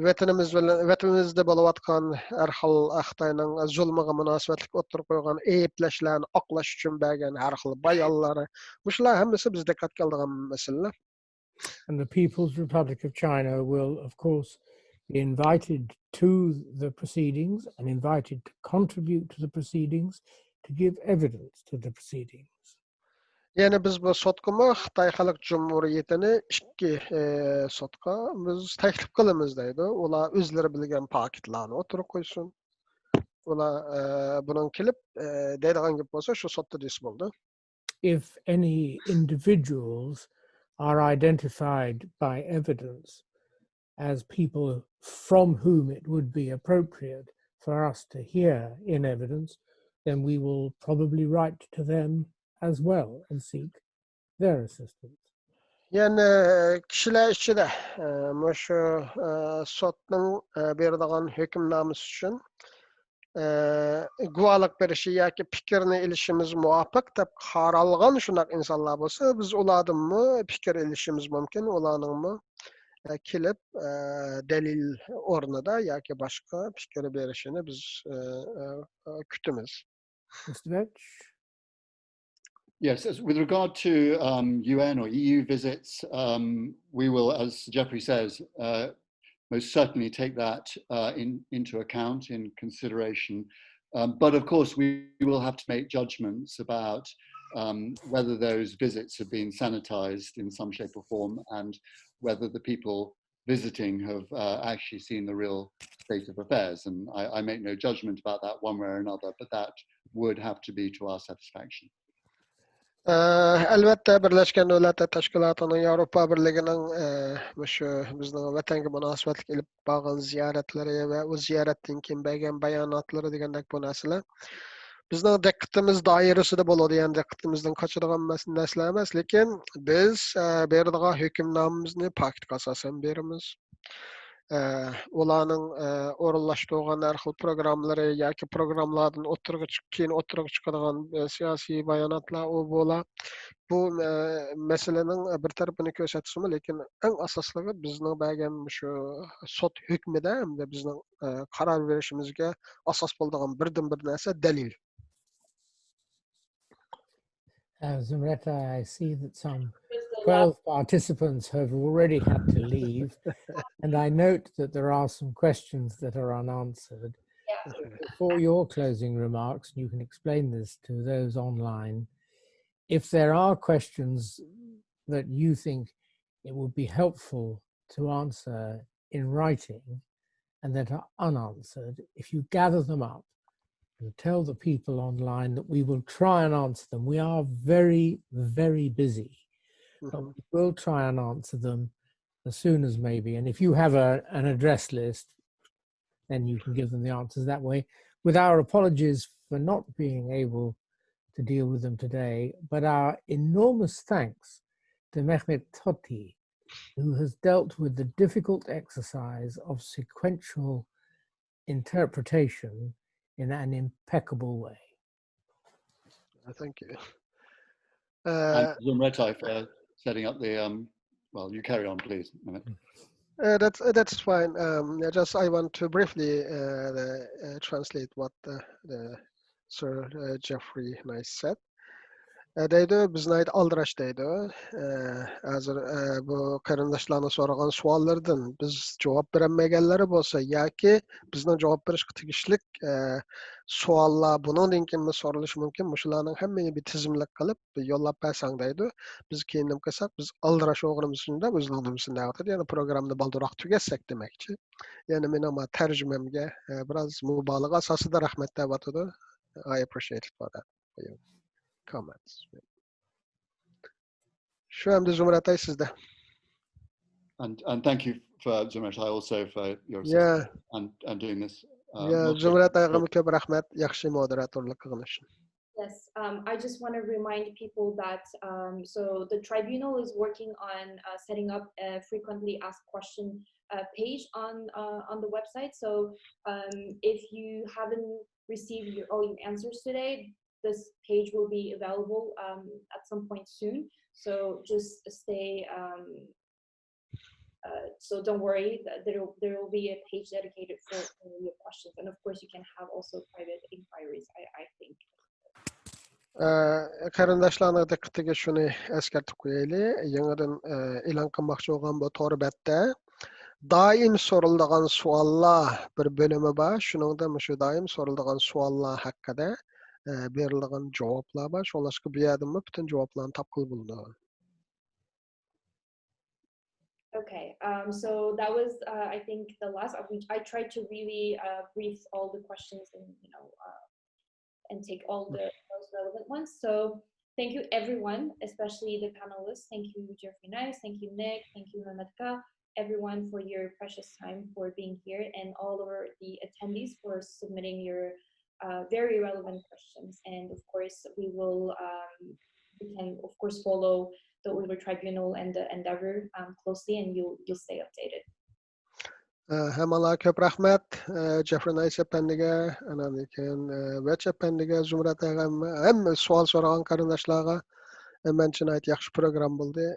ۋەتىنىمىز بىلەن، ۋەتىنىمىزدە بولۇۋاتقان ھەر خىل خىتاينىڭ زۇلمىغا مۇناسىۋەتلىك ئوتتۇرىغا قويغان ئەيىبلەشلەرنى ئاقلاش ئۈچۈن بەرگەن ھەر خىل بايانلار، مۇشۇلار ھەممىسى بىز دىققەتكە ئالىدىغان مەسىلىلەر. And the People's Republic of China will, of course, be invited to the proceedings and invited to contribute to the proceedings, to give evidence to the proceedings. يەنى بىز بۇ سوتقىمۇ خىتاي خەلق جۇمھۇرىيىتىنى ئىككى سوتقا بىز تەكلىپ قىلىمىز دەيدۇ. ئۇلار ئۆزلىرى بىلگەن پاكىتلارنى ئوتتۇرىغا قويسۇن. ئۇلار بۇنىڭ كېلىپ دەيدىغان گەپ بولسا شۇ سوتتا دېسە بولىدۇ. if any individuals are identified by evidence as people from whom it would be appropriate for us to hear in evidence, then we will probably write to them as well and seek their assistance. يەنى كىشىلەر ئىچىدە ئە، مۇشۇ ئە، سوتنىڭ ئە، بېرىدىغان ھۆكۈمنامىسى ئۈچۈن ئە، گۇۋاھلىق بېرىشى ياكى پىكىرنى ئېلىشىمىز مۇۋاپىق دەپ قارالغان شۇنداق ئىنسانلار بولسا، بىز ئۇلاردىنمۇ پىكىر ئېلىشىمىز مۇمكىن، ئۇلارنىڭمۇ ئە، كېلىپ ئە، دەلىل ئورنىدا ياكى باشقا پىكىر بېرىشىنى بىز ئە، ئە، ئە، كۈتىمىز. Mister Vetch? Yes, as with regard to um, U N or E U visits, um, we will, as Jeffrey says, uh, most certainly take that uh, in, into account, in consideration. Um, but of course, we will have to make judgments about um, whether those visits have been sanitized in some shape or form and whether the people visiting have uh, actually seen the real state of affairs. And I, I make no judgment about that one way or another, but that would have to be to our satisfaction. ئەلۋەتتە، بىرلەشكەن دۆلەتلەر تەشكىلاتىنىڭ، ياۋروپا بىرلىكىنىڭ ئە، مۇشۇ بىزنىڭ ۋەتەنگە مۇناسىۋەتلىك ئېلىپ بارغان زىيارەتلىرى ۋە ئۇ زىيارەتتىن كېيىن بەرگەن باياناتلىرى دېگەندەك بۇ نەرسىلەر بىزنىڭ دىققىتىمىز دائىرىسىدە بولىدۇ، يەنى دىققىتىمىزدىن قاچىدىغان مەس- نەرسىلەر ئەمەس. لېكىن بىز ئە، بېرىدىغان ھۆكۈمنامىمىزنى پاكىتقا ئاساسەن بېرىمىز. ئە، ئۇلارنىڭ ئە، ئورۇنلاشتۇرغان ھەر خىل پروگراممىلىرى ياكى پروگراممىلاردىن ئوتتۇرىغا چىق- كېيىن ئوتتۇرىغا چىقىدىغان ئە، سىياسىي باياناتلار، ئۇ بۇلار. بۇ ئە، مەسىلىنىڭ بىر تەرىپىنى كۆرسەتسىمۇ، لېكىن ئەڭ ئاساسلىقى بىزنىڭ بەرگەن مۇشۇ سوت ھۆكمىدە ھەمدە بىزنىڭ ئە، قارار بېرىشىمىزگە ئاساس بولىدىغان بىردىنبىر نەرسە دەلىل. Uh, Zumretta, I see that some twelve participants have already had to leave, and I note that there are some questions that are unanswered. Before your closing remarks, you can explain this to those online. If there are questions that you think it would be helpful to answer in writing and that are unanswered, if you gather them up and tell the people online that we will try and answer them. We are very, very busy, but we will try and answer them as soon as maybe. And if you have a, an address list, then you can give them the answers that way. With our apologies for not being able to deal with them today, but our enormous thanks to Mehmet Tohti, who has dealt with the difficult exercise of sequential interpretation in an impeccable way. Uh, Thank you. Uh, And Zumretta for setting up the, um, well, you carry on, please. Mehmet. Uh, that's uh, that's fine. Um, I just I want to briefly uh, the, uh, translate what the, the Sir uh, Jeffrey Nice said. Uh, دەيدۇ، بىز ناھايىتى ئالدىراش دەيدۇ. Uh, ھازىر uh, بۇ قېرىنداشلارنىڭ سورىغان سوئاللىرىدىن بىز جاۋاب بېرەلمەيگەنلىرى بولسا ياكى بىزنىڭ جاۋاب بېرىشكە تېگىشلىك uh, سوئاللار بۇنىڭدىن كېيىنمۇ سورىلىشى مۇمكىن. مۇشۇلارنىڭ ھەممىنى بىر تىزىملىك قىلىپ بىر يوللاپ بەرسەڭ دەيدۇ. بىز كېيىن نېمە قىلساق، بىز ئالدىراش ئوغرىمىزنى دەپ ئۆزىنىڭ نېمىسىنى دەۋاتىدۇ. يەنى پروگراممىنى بالدۇرراق تۈگەتسەك دېمەكچى. يەنى مېنىڭ ما تەرجىمەمگە ئە، بىراز مۇبالىغە ئاساسىدا رەھمەت دەۋاتىدۇ. I appreciate it for that, for your comments. شۇ ئەمدى زۇمرەت ئاي سىزدە. And and thank you for Zumretta also for your Yeah. assistance and and doing this. Uh, Yeah, we'll take- زۇمرەت ئايغىمۇ كۆپ رەھمەت، ياخشى مودېراتورلۇق قىلغىنى ئۈچۈن. Yes, um, I just want to remind people that um, so the tribunal is working on uh, setting up a frequently asked question uh, page on uh, on the website. So um, if you haven't received your all your answers today, this page will be available um, at some point soon. So just stay. Um, uh, so don't worry. th- There there will be a page dedicated for, for your questions, and of course you can have also private inquiries. I I think. ئە، قېرىنداشلارنىڭ دىققىتىگە شۇنى ئەسكەرتىپ قويايلى. يېڭىدىن ئە، ئېلان قىلماقچى بولغان بۇ تور بەتتە دائىم سورىلىدىغان سوئاللار بىر بۆلۈمى بار. شۇنىڭدا مۇشۇ دائىم سورىلىدىغان سوئاللار ھەققىدە ئە، بېرىلىدىغان جاۋابلار بار. شۇڭلاشقا بۇ يەردىنمۇ پۈتۈن جاۋابلارنى تاپقىلى بولىدۇ. Okay, um, so that was, uh, I think, the last. I, I tried to really uh, brief all the questions and you know uh, and take all the most relevant ones. So Thank you, everyone, especially the panelists. Thank you, Jeffrey Nice. Thank you, Nick. Thank you, Mehmet Ka. Everyone, for your precious time, for being here, and all of the attendees for submitting your uh, very relevant questions. And of course, we will um, we can of course follow the Uyghur Tribunal and the Endeavor um, closely, and you'll you'll stay updated. ھەممىڭلارغا كۆپ رەھمەت. جېفرى نايس ئەپەندىگە، ئاندىن كېيىن ۋەچ ئەپەندىگە، زۇمرەت ئاغام، ھەممە سوئال سورىغان قېرىنداشلارغا. مەنچە ناھايىتى ياخشى پروگرامما بولدى.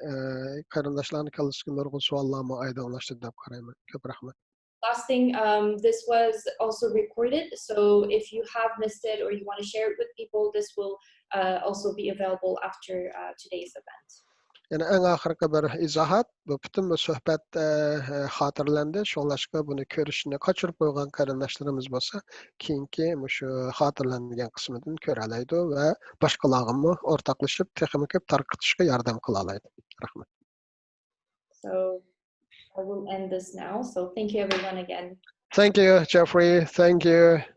قېرىنداشلارنىڭ كاللىسىدىكى نۇرغۇن سوئاللارمۇ ئايدىڭلاشتى دەپ قارايمەن. كۆپ رەھمەت. Last thing, um, this was also recorded, so if you have missed it or you want to share it with people, this will uh, also be available after uh, today's event. يەنە ئەڭ ئاخىرقى بىر ئىزاھات، بۇ پۈتۈن بۇ سۆھبەت خاتىرىلەندى. شۇڭلاشقا بۇنى كۆرۈشنى قاچۇرۇپ قويغان قېرىنداشلىرىمىز بولسا كېيىنكى مۇشۇ خاتىرىلەنگەن قىسمىدىن كۆرەلەيدۇ ۋە باشقىلارغىمۇ ئورتاقلىشىپ تېخىمۇ كۆپ تارقىتىشقا ياردەم قىلالايدۇ. رەھمەت. So I will end this now. So thank you everyone again. Thank you, Jeffrey. Thank you.